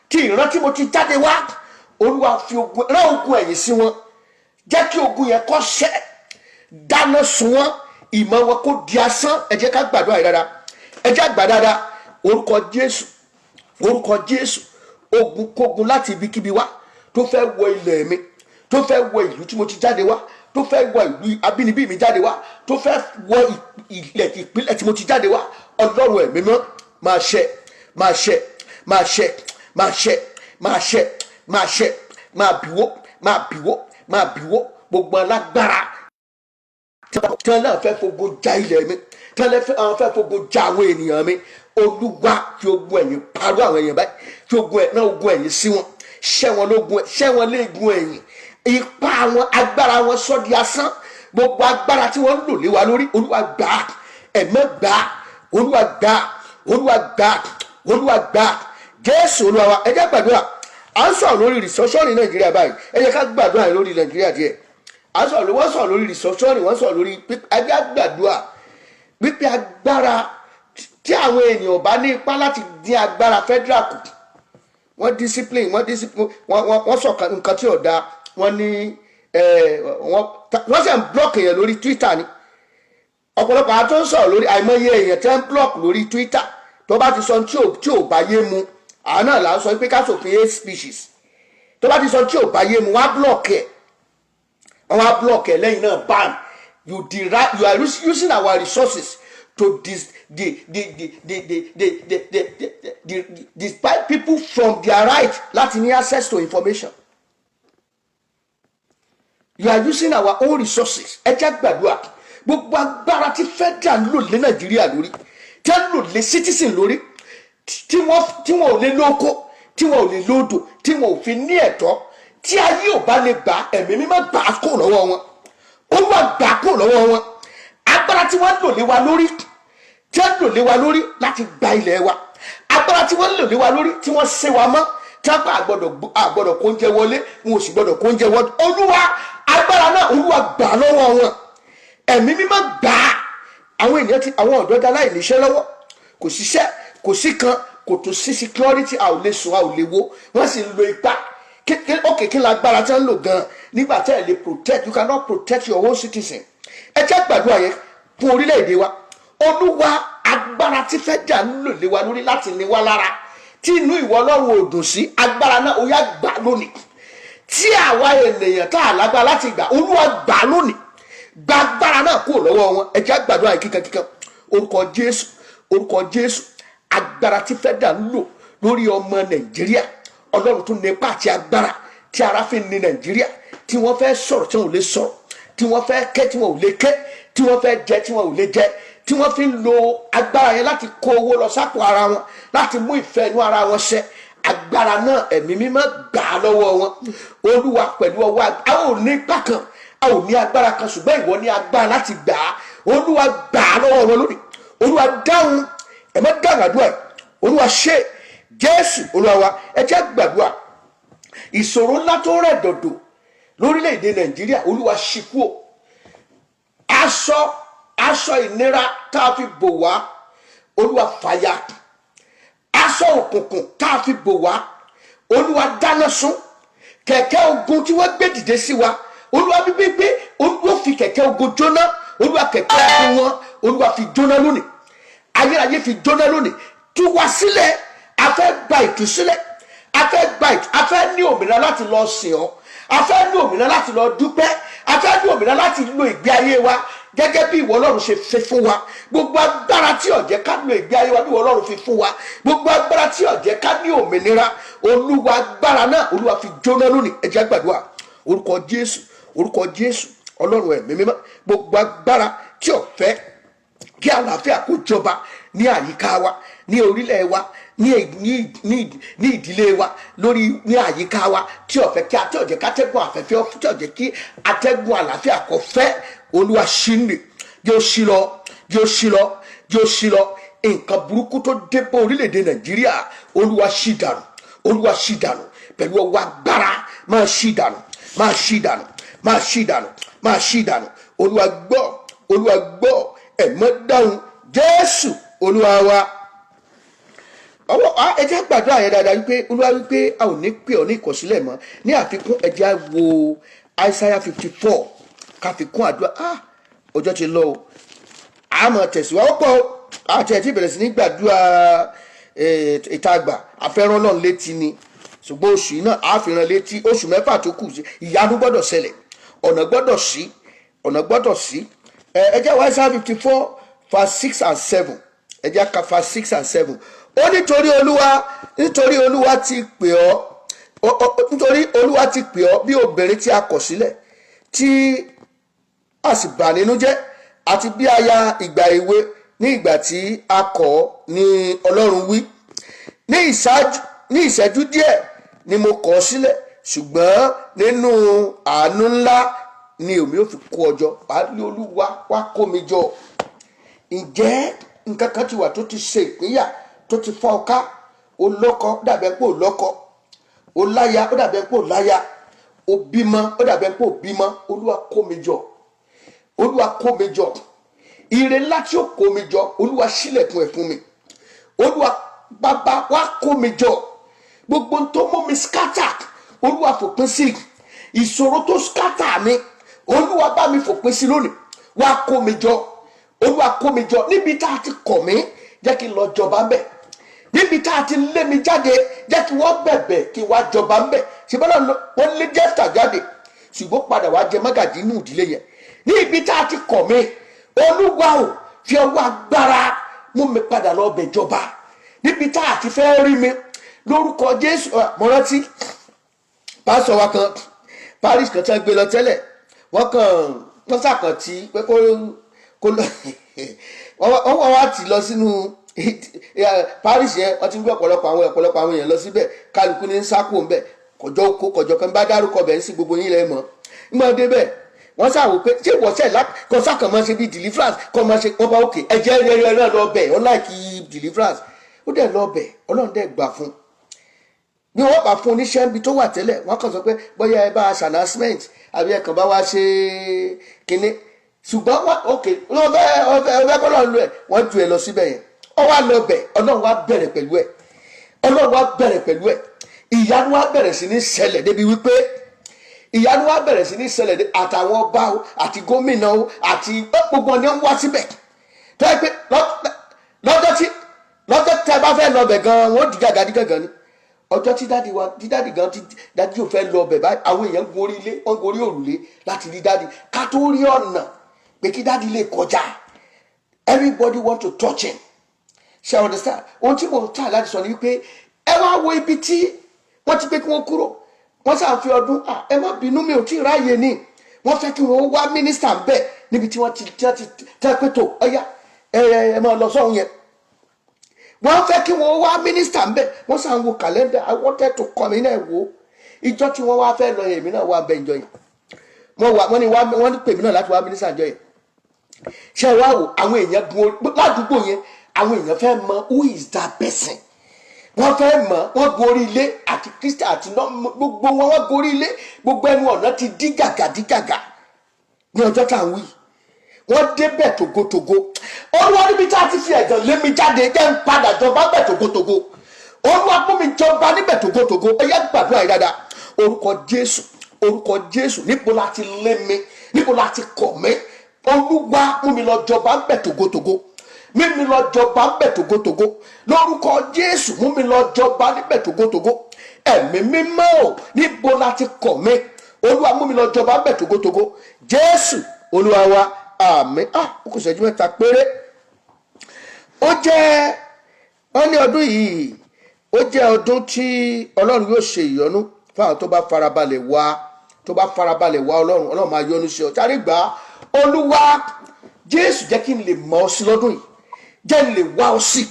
tí ìran tí mo ti jáde wá, Olúwa, fi ogun rán ogun ẹ̀yìn sí wọn. Jẹ́ kí ogun yẹn kó ṣẹ́, dáná sun wọn, ìmọ̀ wọn kó di asán. Ẹ jẹ́ ká gbàdúrà yìí dáadáa. Ẹ jẹ́ àgbà dáadáa. Orúkọ Jésù, orúkọ Jésù. Ogun kógun láti ibikíbi wá tó fẹ́ wọ ilẹ̀ mi, tó fẹ́ wọ ìlú tí mo ti jáde wá, tó fẹ́ wọ ìlú abínibí mi jáde wá, tó fẹ́ wọ ilẹ̀ ìpínlẹ̀ tí mo ti jáde wá, Ọlọ́run ẹ̀mí mọ́, máa ṣẹ, máa ṣẹ, máa ṣẹ, máa ṣẹ, máa ṣẹ, máa ṣẹ, máa bìwó, máa bìwó, máa bìwó. Gbogbo alágbára tí wọn náà fẹ́ fogun ja ilẹ̀ mi, tí wọn àwọn fẹ́ fogun ja àwọn ènìyàn mi, Olúwa, fi ogun ẹ̀yìn parọ́ àwọn èèyàn báyìí. Fi ogun ẹ̀ náà, ogun ẹ̀yìn sí wọn, ṣẹ́ wọn lógun, ṣẹ́ wọn léegun ẹ̀yìn. Ipá wọn, agbára wọn, sọ di asán. Gbogbo agbára tí wọ́n ń lò lé wa lórí, Olúwa, gbà á. Ẹ̀mẹ́ gbà á. Olúwa, gbà á. Olúwa, gbà á. Olúwa, gbà á. Jésù Olúwa wa. Ẹ jẹ́ gbàdúrà. À ń sọ̀rọ̀ lórí restructuring Nàìjíríà báyìí. Ẹ jẹ́ ká gbàdúrà lórí Nàìjíríà díẹ̀. À ń sọ̀rọ̀, wọ́n sọ̀rọ̀ lórí restructuring, wọ́n sọ̀rọ̀ lórí. Ẹ jẹ́ gbàdúrà wípé agbára tí àwọn ènìyàn bá ní ipá láti dín agbára federal kù, wọ́n discipline, wọ́n discipline, wọ́n sọ nǹkan tí ò dáa. Wọ́n ní wọ́n sì ń block èèyàn lórí Twitter ni. Ọ̀pọ̀lọpọ̀ àwọn tó ń sọ̀rọ̀ lórí, àìmọye èèyàn tí wọ́n ń block lórí Twitter tó bá ti sọ tí ò bá yé mu. Àwọn náà là ń sọ pé ká ṣòfin hate speeches. Tó bá ti sọ tí ò bá yé mu, wọ́n á block ẹ̀, wọ́n á block ẹ̀. Lẹ́yìn náà, ban. You are using our resources to dis the deprive people from their right láti ní access to information. You are using our own resources. Ẹ jẹ́ gbàdúrà. Gbogbo agbára tí federal ń lò lé Nàìjíríà lórí, tí wọ́n lò lé citizen lórí, tí wọ́n ò lè lóko, tí wọ́n ò lè lódò, tí wọ́n ò fi ní ẹ̀tọ́, tí ayé ò bá lè gbà, Ẹ̀mí Mímọ́, gbà á kó lọ́wọ́ wọn. Olúwa, gbà á kó lọ́wọ́ wọn. Agbára tí wọ́n lò lé wa lórí, tí wọ́n lò lé wa lórí láti gba ilẹ̀ wa, agbára tí wọ́n lò lé wa lórí, tí wọ́n ṣe wa mọ́, tí wọ́n bá àgbọ́dọ̀ kó oúnjẹ wọlé, wọn ò sì gbọ́dọ̀ kó oúnjẹ wọlé, Olúwa, agbára náà, Olúwa, gbà á lọ́wọ́ wọn. Ẹ̀mí Mímọ́, gbà á. Àwọn ènìyàn ti, àwọn ọ̀dọ́ dá láì níṣẹ́ lọ́wọ́, kò síṣẹ́, kò sí kan, kò tún sí security. A ò lè sùn, a ò lè wo. Wọ́n sì ń lo ipá. Ókè, kí lágbára tí wọ́n ń lò gan nígbà tí ẹ̀ lè protect? You cannot protect your own citizen. Ẹ jẹ́ gbàdúrà yẹn fún orílẹ̀-èdè wa. Olúwa, agbára tí federal ń lò lé wa lórí láti ní wa lára, tí inú ìwọ Ọlọ́run ò dùn sí agbára náà, ó yá, gbà lónìí. Tí àwa ènìyàn tá a lágbára láti gbà, Olúwa, gbà lónìí. Gba agbára náà kúrò lọ́wọ́ wọn. Ẹ jẹ́ gbàdúrà yìí kíkankíkan. Orúkọ Jésù, orúkọ Jésù. Agbára tí federal ń lò lórí ọmọ Nàìjíríà, Ọlọ́run tún nípa àti agbára tí ara fi ní Nàìjíríà, tí wọ́n fẹ́ sọ̀rọ̀ tí wọ́n ò lè sọ̀rọ̀, tí wọ́n fẹ́ ké tí wọ́n ò lè ké, tí wọ́n fẹ́ jẹ tí wọ́n ò lè jẹ, tí wọ́n fi ń lo agbára yẹn láti kó owó lọ sápò ara wọn, láti mú ìfẹ́ inú ara wọn ṣẹ, agbára náà, Ẹ̀mí Mímọ́, gbà á lọ́wọ́ wọn. Olúwa, pẹ̀lú ọwọ́, a ò ní ipá kan, a ò ní agbára kan, ṣùgbọ́n ìwọ ní agbára láti gbà á. Olúwa, gbà á lọ́wọ́ wọn lónìí. Olúwa, dáhùn. Ẹ má dáhùn àdúrà yìí. Olúwa, ṣe. Jésù Olúwa wa. Ẹ jẹ́ gbàdúrà. Ìṣòro ńlá tó rẹ̀ dọ̀dọ̀ lórílẹ̀‐èdè Nàìjíríà, Olúwa, ṣí kúò. Aṣọ ìnira tá a fi bò wá, Olúwa, fàya. Aṣọ òkùnkùn tá a fi bò wá, Olúwa, dáná sun. Kẹ̀kẹ́ ogun tí wọ́n gbé dìde sí wa, Olúwa, bíbí pé Olúwa fi kẹ̀kẹ́ ogun jóná. Olúwa, kẹ̀kẹ́ ogun wọn, Olúwa, fi jóná lónìí. Ayérayé, fi jóná lónìí. Tú wa sílẹ̀. A fẹ́ gba ìtúsílẹ̀, a fẹ́ gba ìtú, a fẹ́ ní òmìnira láti lọ sìn ọ́, a fẹ́ ní òmìnira láti lọ dúpẹ́, a fẹ́ ní òmìnira láti lo ìgbé ayé wa gẹ́gẹ́ bí ìwọ Ọlọ́run ṣe fi fún wa. Gbogbo agbára tí ó jẹ́ ká lo ìgbé ayé wa bí ìwọ Ọlọ́run fi fún wa, gbogbo agbára tí ó jẹ́ ká ní òmìnira, Olúwa, agbára náà, Olúwa, fi jóná lónìí. Ẹ jẹ́ gbàdúrà. Orúkọ Jésù, orúkọ Jésù. Ọlọ́run ẹ̀mí mímọ́, gbogbo agbára tí ó fẹ́ kí àlàáfíà kó jọba ní àyíká wa, ní orílẹ̀ wa, ní ìdílé wa, lórí ní àyíká wa, tí ó fẹ́ kí tí ó jẹ́ kátẹ́gùn àfẹ́fẹ́, tí ó jẹ́ kí atẹ́gùn àlàáfíà kó fẹ́, Olúwa, ṣí nì, jẹ́ ó ṣí lọ, jẹ́ ó ṣí lọ, jẹ́ ó ṣí lọ. Nǹkan burúkú tó dé bá orílẹ̀-èdè Nàìjíríà, Olúwa, ṣí dànù. Olúwa, ṣí dànù pẹ̀lú ọwọ́ agbára. Máa ṣí dànù, máa ṣí dànù. Máa ṣí ìdànù, máa ṣí ìdànù. Olúwa gbọ́, Olúwa gbọ́, ẹ̀mọ́ dáhùn. Jésù Olúwa wa. Ọwọ́ ẹ jẹ́ gbàdúrà yẹn dáadáa wípé Olúwa wípé a ò ní pè ọ́ ní ìkọ̀sílẹ̀ mọ́. Ní àfikún, ẹ jẹ́ á wo Isaiah 54 ká fi kún àdúrà. Ọjọ́ ti lọ o, a máa tẹ̀síwájú pọ̀ àti ẹ̀ tí bẹ̀rẹ̀ sí ní gbàdúrà ìta àgbà àfẹ́ràn náà létí ni. Ṣùgbọ́n oṣù yìí náà a fi rán létí, oṣù 6 tó kù sí, ìyanu gbọ́dọ̀ ṣẹlẹ̀, ọ̀nà gbọ́dọ̀ sí, ọ̀nà gbọ́dọ̀ sí. Ẹ jẹ́ wá Isaiah 54 verse 6 and 7. Ẹ jẹ́ ká verse 6 and 7. Ó nítorí Olúwa ti pè ọ́, nítorí Olúwa ti pè ọ́ bí obìnrin tí a kọ̀ sílẹ̀, tí a sì bà nínú jẹ́, àti bí aya ìgbà èwe ní ìgbà tí a kọ̀ ọ́, ní Ọlọ́run wí. Ní ìṣẹ́jú díẹ̀ ni mo kọ̀ ọ́ sílẹ̀, ṣùgbọ́n nínú àánú ńlá ni èmi ò fi kó ọ jọ. Wàá Olúwa wá kó mi jọ. Ǹjẹ́ nǹkan kan ti wà tó ti ṣe ìpínyà, tó ti fọ́ ọ ká? O lọ́kọ, ó dàbẹ̀ pé ò lọ́kọ. O láya, ó dàbẹ̀ pé ò láya. O bímọ, ó dàbẹ̀ pé ò bímọ. Olúwa kó mi jọ, Olúwa kó mi jọ. Ire ńlá tí ó kó mi jọ, Olúwa ṣílẹ̀kùn ẹ̀ fún mi. Olúwa Bàbá, wá kó mi jọ. Gbogbo tó mú mi scatter, Olúwa fòpin sí. Ìṣòro tó scatter mi, Olúwa bá mi fòpin sí lónìí. Wá kó mi jọ, Olúwa kó mi jọ. Níbi tá a ti kọ̀ mí, jẹ́ kí n lọ jọba ń bẹ̀. Níbi tá a ti lé mi jáde, jẹ́ kí wọ́n bẹ̀bẹ̀ kí wọ́n jọba ń bẹ̀. Ṣùgbọ́n wọ́n lé Jẹ́fítà jáde, ṣùgbọ́n padà wá jẹ mágàjì inú ìdílé yẹn. Ní ibi tá a ti kọ̀ mí, Olúwa ò fi ọwọ́ agbára mú mi padà lọ bẹ̀ jọba níbi tá a ti fẹ́ rí mi, lórúkọ Jésù. Mo rántí pásọ wa kan, parish kan tí wọ́n gbé lọ tẹ́lẹ̀. Wọ́n kàn wọ́n sàkàn tí pé kó lọ, wọ́n wá tì lọ sínú parish yẹn. Wọ́n ti ń gbé ọ̀pọ̀lọpọ̀ àwọn èèyàn lọ síbẹ̀. Kálukú ní sákò ń bẹ̀, kọjọ́ kó kọjọ́ kan bá dárúkọ bẹ̀ ń sí gbogbo yín lẹ́ mọ̀. Ń débẹ̀, wọ́n ṣàwò pé ṣé ìwọ́sẹ̀ kọ́ sákàn máa ṣe bí deliverance kọ́ máa ṣe. Wọ́n bá òkè ẹ̀jẹ̀ rẹ̀ náà lọ bẹ̀ ọ́ láìkí deliverance. Ó dẹ̀ lọ bẹ̀, Ọlọ́run dẹ̀ gbà fún. Bí wọ́n bá fún oníṣẹ́ níbi tó wà tẹ́lẹ̀, wọ́n kàn sọ pé bóyá ẹ bá a ṣe announcement àbí ẹ kàn bá wa ṣe kinní. Ṣùgbọ́n wọ́n ok, wọ́n fẹ́ kọ́ lọ́n lu ẹ̀, wọ́n ju ẹ lọ síbẹ̀ yẹn. Ọ wá lọ bẹ̀, Ọlọ́run wá bẹ̀rẹ̀ pẹ̀lú ẹ̀, Ọlọ́run wá bẹ̀rẹ̀ pẹ̀lú ẹ̀. Ìyanu wá bẹ̀rẹ̀ sí ní ṣẹlẹ̀ débi wípé ìyanu wá bẹ̀rẹ̀ sí ní ṣẹlẹ̀ dé àtàwọn ọba o, àti gómìnà o, àti gbogbo ọ̀nà ń wá síbẹ̀. Tó yẹ pé lọ́jọ́ tí a bá fẹ́ lọ bẹ̀ gan-an, wọ́n di gàgà di gàgà ni. Ọjọ́ tí daddy wa, tí daddy gan, tí daddy ò fẹ́ lọ bẹ̀ báyìí, àwọn èèyàn gorí ilé, wọ́n gorí òrùlé láti rí daddy, ká tó rí ọ̀nà pé kí daddy lè kọjá. Everybody want to touch him. Ṣe understand? Ohun tí mo ń tà láti sọ ni wípé ẹ wá wo ibi tí wọ́n ti pé kí wọ́n kúrò. Wọ́n sàn fi ọdún, ẹ má bínú, mi ò tí ì ráàyè ni. Wọ́n fẹ́ kí wọ́n wá mínísítà ń bẹ̀ níbi tí wọ́n ti tẹ́ pé tó ọ̀yá, ẹ ẹ máa lọ sọ́hun yẹn. Wọ́n fẹ́ kí wọ́n wá mínísítà ń bẹ̀. Wọ́n sàn wo kàlẹ́ndà. I wanted to come in. Ẹ̀ wo ìjọ tí wọ́n wá fẹ́ lọ yẹn, èmi náà wà bẹ́ẹ̀ ìjọ yẹn. Wọ́n wà, wọ́n ní wá, wọ́n ní pèmí náà láti wá mínísítà ìjọ yẹn. Ṣé wá wò, àwọn èèyàn gun ládùúgbò yẹn, àwọn èèyàn fẹ́ mọ who is that person. Wọ́n fẹ́ mọ̀. Wọ́n gorí ilé, àti Kristi àti gbogbo wọn, wọ́n gorí ilé. Gbogbo ẹnu ọ̀nà ti dí gàgà, dí gàgà ní ọjọ́ tá à ń wí. Wọ́n débẹ̀ togotogo. Olúwa, níbi tá a ti fi ẹ̀gàn lé mi jáde, jẹ́ ń padà jọba bẹ̀ togotogo. Olúwa, mú mi jọba níbẹ̀ togotogo. Ó yá, gbàdúrà yìí dáadáa. Orúkọ Jésù, orúkọ Jésù. Níbo la ti lé mi? Níbo la ti kọ̀ mí? Olúwa, mú mi lọ jọba níbẹ̀ togotogo. Mú mi lọ jọba níbẹ̀ togotogo. Lórúkọ Jésù, mú mi lọ jọba níbẹ̀ togotogo. Ẹ̀mí Mímọ́ o, níbo la ti kọ̀ mí? Olúwa, mú mi lọ jọba níbẹ̀ togotogo. Jésù Olúwa wa, àmín. Ó kù ìṣẹ́jú 3 péré. Ó jẹ́ wọ́n ní ọdún yìí, ó jẹ́ ọdún tí Ọlọ́run yóò ṣe ìyọ́nú fáwọn tó bá farabalẹ̀ wá, tó bá farabalẹ̀ wá Ọlọ́run. Ọlọ́run máa yọ́nú sí ọ. Sáré gbà á. Olúwa Jésù, jẹ́ kí n lè mọ̀ ọ́ sí lọ́dún yìí, jẹ́ n lè wá ọ sí.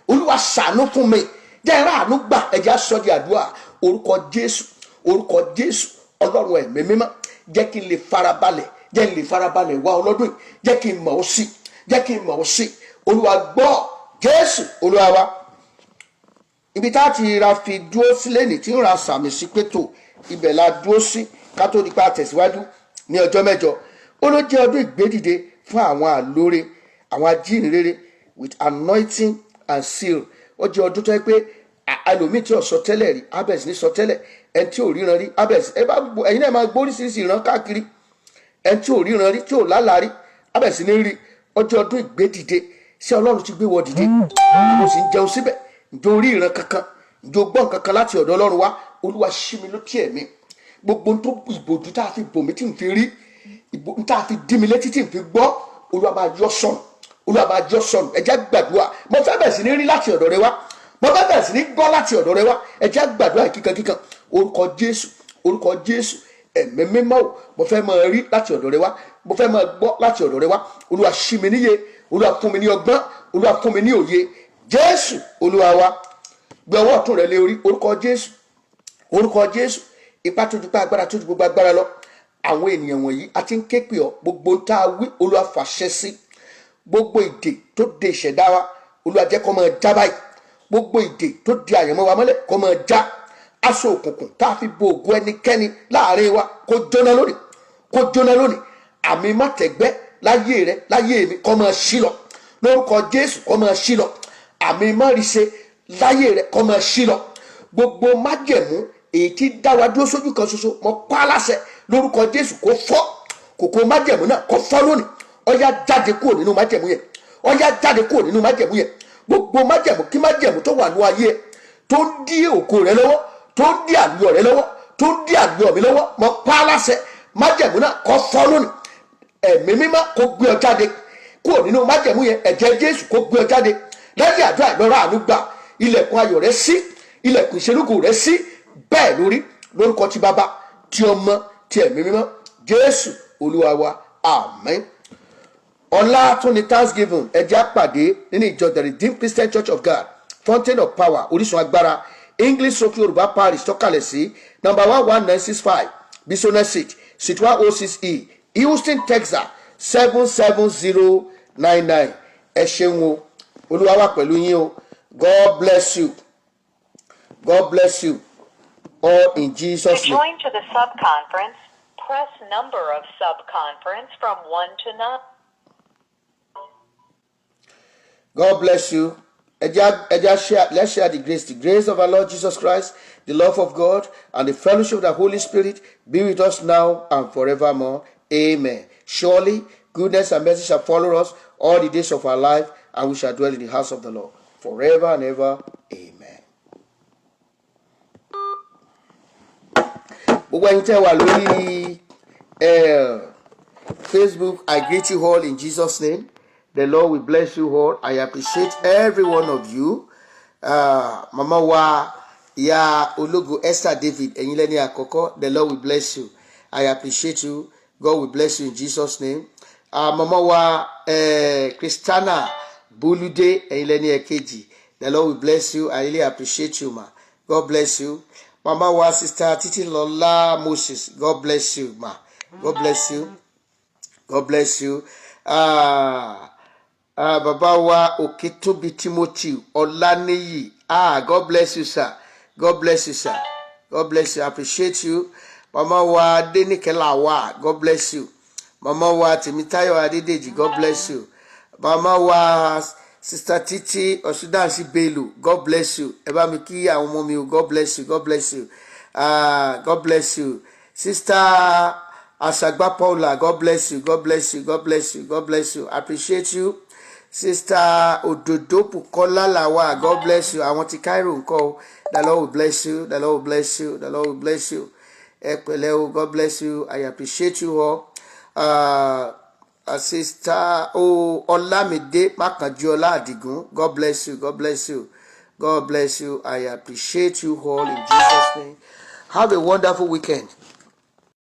Olúwa, ṣàánú fún mi, jẹ́ n ráàánú gbà. Ẹ̀jẹ̀ aṣọ di àdúrà. Orúkọ Jésù, orúkọ Jésù. Ọlọ́run Ẹ̀mí Mímọ́, jẹ́ kí n lè farabalẹ̀, jẹ́ n lè farabalẹ̀ wá ọ lọ́dún yìí. Jẹ́ kí n mọ̀ ọ́ sí, jẹ́ kí n mọ̀ ọ́ sí. Olúwa gbọ́. Jésù Olúwa wa. Ibi tá a ti ra fi dúró sílẹ̀ ní tí ń ra sàmì sí pétò, ibẹ̀ la dúró sí ká tó di pa tẹ̀síwájú. Ní ọjọ́ 8, ó ló jẹ́ ọdún ìgbédìde fún àwọn àlóore, àwọn ajínrere, with anointing and seal. Ó jẹ́ ọdún tó yẹ pé ẹlòmíì tí ò sọ tẹ́lẹ̀ rí abẹ́sì ní sọ tẹ́lẹ̀, ẹni tí ò ríran rí abẹ́sì ẹ bá ẹ̀yin náà máa gbóríṣiríṣi ìran káàkiri. Ẹni tí ò ríran rí, tí ò lálàá rí, abẹ́sì ní rí. Ọjọ́ ọdún ìgbédìde. Ṣé Ọlọ́run ti gbé wọ dìde? Mo sì ń jẹun síbẹ̀. Ǹjọ́ orí ìran kankan? Ǹjọ́ gbọ́n kankan láti ọ̀dọ̀ Ọlọ́run wá? Olúwa, ṣí mi lótí ẹ̀mí. Gbogbo tó ìbòjú tá a fi bò mí tí n fi rí, ìbò tá a fi dí mi létí tí n fi gbọ́, Olúwa máa yọ sọnù, Olúwa máa yọ sọnù. Ẹ jẹ́ gbàdúrà. Mo fẹ́ bẹ̀rẹ̀ sí ní rí láti ọ̀dọ̀ rẹ wá, mo fẹ́ bẹ̀rẹ̀ sí ní gbọ́ láti ọ̀dọ̀ rẹ wá. Ẹ jẹ́ gbàdúrà kíkankíkan. Orúkọ Jésù, orúkọ Jésù. Ẹ̀mí Mímọ́ o, mo fẹ́ máa rí láti ọ̀dọ̀ rẹ wá, mo fẹ́ máa gbọ́ láti ọ̀dọ̀ rẹ wá. Olúwa, ṣí mi níyè. Olúwa, fún mi ní ọgbọ́n. Olúwa, fún mi ní òye. Jésù Olúwa wa. Gbé ọwọ́ ọ̀tún rẹ lé orí. Orúkọ Jésù, orúkọ Jésù. Ipá tó ju pé agbára tó ju gbogbo agbára lọ, àwọn ènìyàn wọ̀nyí a ti ń ké pè ọ́. Gbogbo tá a wí, Olúwa, fàṣẹ sí. Gbogbo ìdè tó de ìṣẹ̀dá wa, Olúwa, jẹ́ kó máa já báyìí. Gbogbo ìdè tó di àyànmọ́ wa mọ́lẹ̀, kó máa já. Aṣọ òkùnkùn tá a fi bo ògo ẹnikẹ́ni láàrin wa, kó jóná lónìí, kó jóná lónìí. Àmì mátẹ̀gbẹ́ láyé rẹ, láyé mi, kó máa ṣí lọ lórúkọ Jésù, kó máa ṣí lọ. Àmì máríṣe láyé rẹ, kó máa ṣí lọ. Gbogbo májẹ̀mú èyí tí dá wa dúró sójú kan ṣoṣo, mo pa á láṣẹ lórúkọ Jésù, kó fọ́. Kòkó májẹ̀mú náà, kó fọ́ lónìí. Ó yá, jáde kúrò nínú májẹ̀mú yẹn. Ó yá, jáde kúrò nínú májẹ̀mú yẹn. Gbogbo májẹ̀mú kí májẹ̀mú tó wà ní ayé ẹ, tó ń dí ògo rẹ lọ́wọ́, tó ń dí àlùyọ rẹ lọ́wọ́, tó ń dí àlùyọ mi lọ́wọ́, mo pa á láṣẹ, májẹ̀mú náà kó fọ́ lónìí. Ẹ̀mí Mímọ́ kó gbé ọ jáde kúrò nínú májẹ̀mú yẹn. Ẹ̀jẹ̀ Jésù kó gbé ọ jáde. Lẹ́yìn àdúrà, ìlọ́ra àánú gbà. Ilẹ̀kùn ayọ̀ rẹ sí, ilẹ̀kùn ìṣelúkù rẹ sí. Bẹ́ẹ̀ lórí lórúkọ ti Bàbá, ti Ọmọ, ti Ẹ̀mí Mímọ́. Jésù Olúwa wa, àmín. Ọ̀la tún ni Thanksgiving. Ẹ jẹ́ á pàdé nínú ìjọ The Redeemed Christian Church of God, Fountain of Power, Orísun Agbára, English stroke Yorùbá Parish, tọ́kàlẹ̀ sí number 11965 Bisonet Street, Suite 106E, Houston, Texas 77099. Ẹ ṣeun o. Olúwa wà pẹ̀lú yín o. God bless you. God bless you all in To Jesus' name. join to the subconference, press number of subconference from 1 to 9. God bless you. Ẹ jẹ́ share, let's share the grace. The grace of our Lord Jesus Christ, the love of God, and the fellowship of the Holy Spirit be with us now and forevermore. Amen. Surely, goodness and mercy shall follow us all the days of our life, and we shall dwell in the house of the Lord forever and ever. Amen. Gbogbo ẹ̀yin tẹ́ wà lórí Facebook, I greet you all in Jesus' name. The Lord will bless you all. I appreciate every one of you. Mama wa, ìyá ológo Esther David, ẹ̀yin lẹ́ni àkọ́kọ́. The Lord will bless you. I appreciate you. God will bless you in Jesus' name. Mama wa Christiana Bolude, ẹ̀yin lẹ́ni ẹ̀kejì. The Lord will bless you. I really appreciate you, ma. God bless you. Mama wa, Sister Titilola Moses, God bless you, ma. God bless you. God bless you. Bàbá wa Òkètóbi Timothy Ọláníyì. Ah, God bless you, sir. God bless you, sir. God bless you. I appreciate you. Mama wa Adenike Lawa, God bless you. Mama wa Tèmítáyọ̀ Adédèjì, God bless you. Mama wa Sister Titi Ọ̀ṣúndàǹsì Bello, God bless you. Ẹ bá mi kí àwọn ọmọ mi o. God bless you. God bless you. God bless you. Sister Asagba Paula, God bless you. God bless you. God bless you. God bless you. I appreciate you. Sister Ododo Bukola Lawa, God bless you. Àwọn ti Cairo ńkọ́ o. The Lord will bless you. The Lord will bless you. The Lord will bless you. Ẹ pẹ̀lẹ́ o. God bless you. I appreciate you all. Sister Olamide Makanjuola Adigun, God bless you. God bless you. God bless you. I appreciate you all in Jesus' name. Have a wonderful weekend.